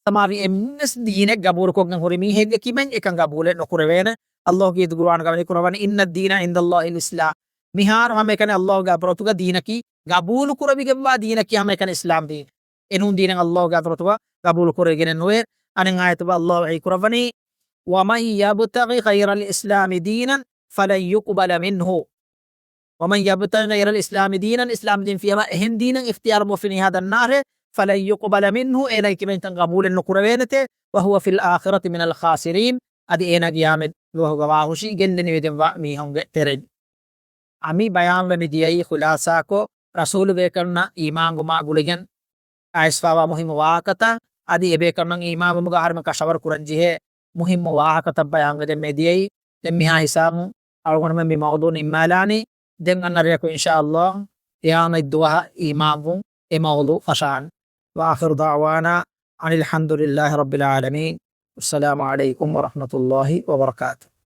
ސަމާވީ އެންމެސް ދީނެއް ގަބޫލުކޮށްގެން ހުރި މީހެއްގެ ކިބައިން އެކަން ގަބޫލެއް ނުކުރެވޭނެ. ﷲ ކީރިތި ޤުރުއާނުގަ ވަޙީ ކުރައްވަނީ، إن الدين عند الله الإسلام. މިހާރު ހަމައެކަނި ﷲގެ ޙަޟްރަތުގަ ދީނަކީ، ގަބޫލު ކުރެވިގެންވާ ދީނަކީ ހަމައެކަނި އިސްލާމް ދީން. އެނޫން ދީނެއް ﷲގެ ޙަޟްރަތުގަ ގަބޫލު ކުރެވިގެނެއް ނުވޭ. އަނެއް އާޔަތުގަ ﷲ ވަޙީ ކުރައްވަނީ، ومن يبتغ غير الإسلام دينا فلن يقبل منه ومن يبتغ غير الإسلام دينا، އިސްލާމް ދީން ފިޔަވާ އެހެން ދީނެއް އިޚްތިޔާރު ބޮފިނީހާ ދަންނާށޭ، فلن يقبل منه، އޭނަގެ ކިބައިން ކަން ގަބޫލެއް ނުކުރެވޭނެތޭ، وهو في الآخرة من الخاسرين، އަދި އޭނަ ޤިޔާމަތް ދުވަހުގަ ވާހުށީ ގެއްލެނިވެގެންވާ މީހުންގެ ތެރެއިން. އަ، މި ބަޔާންވެ މި ދިޔައީ ޚުލާޞާކޮށް، ރަސޫލު ބޭކަލުންނަށް އީމާންވުމާ ގުޅިގެން އައިސްފަވާ މުހިއްމު ވާހަކަތައް، އަދި އެބޭކަލުންނަށް އީމާންވުމުގަ އަހަރުމެން ކަށަވަރު ކުރަންޖެހޭ މުހިއްމު ވާހަކަތައް ބަޔާންވެގެން މި ދިޔައީ. ދެން މިހާ ހިސާބުން އަޅުގަނޑުމެން މި މައުޟޫޢު ނިންމާލާނީ. ދެން އަންނަ ރެޔަކު އިންޝާﷲ އެއާނަ ދުވަހަށް އިމާމްވުން އެ މައުޟޫޢު ފަށާނެ. وآخر دعوانا أن الحمد لله رب العالمين. السلام عليكم ورحمة الله وبركاته.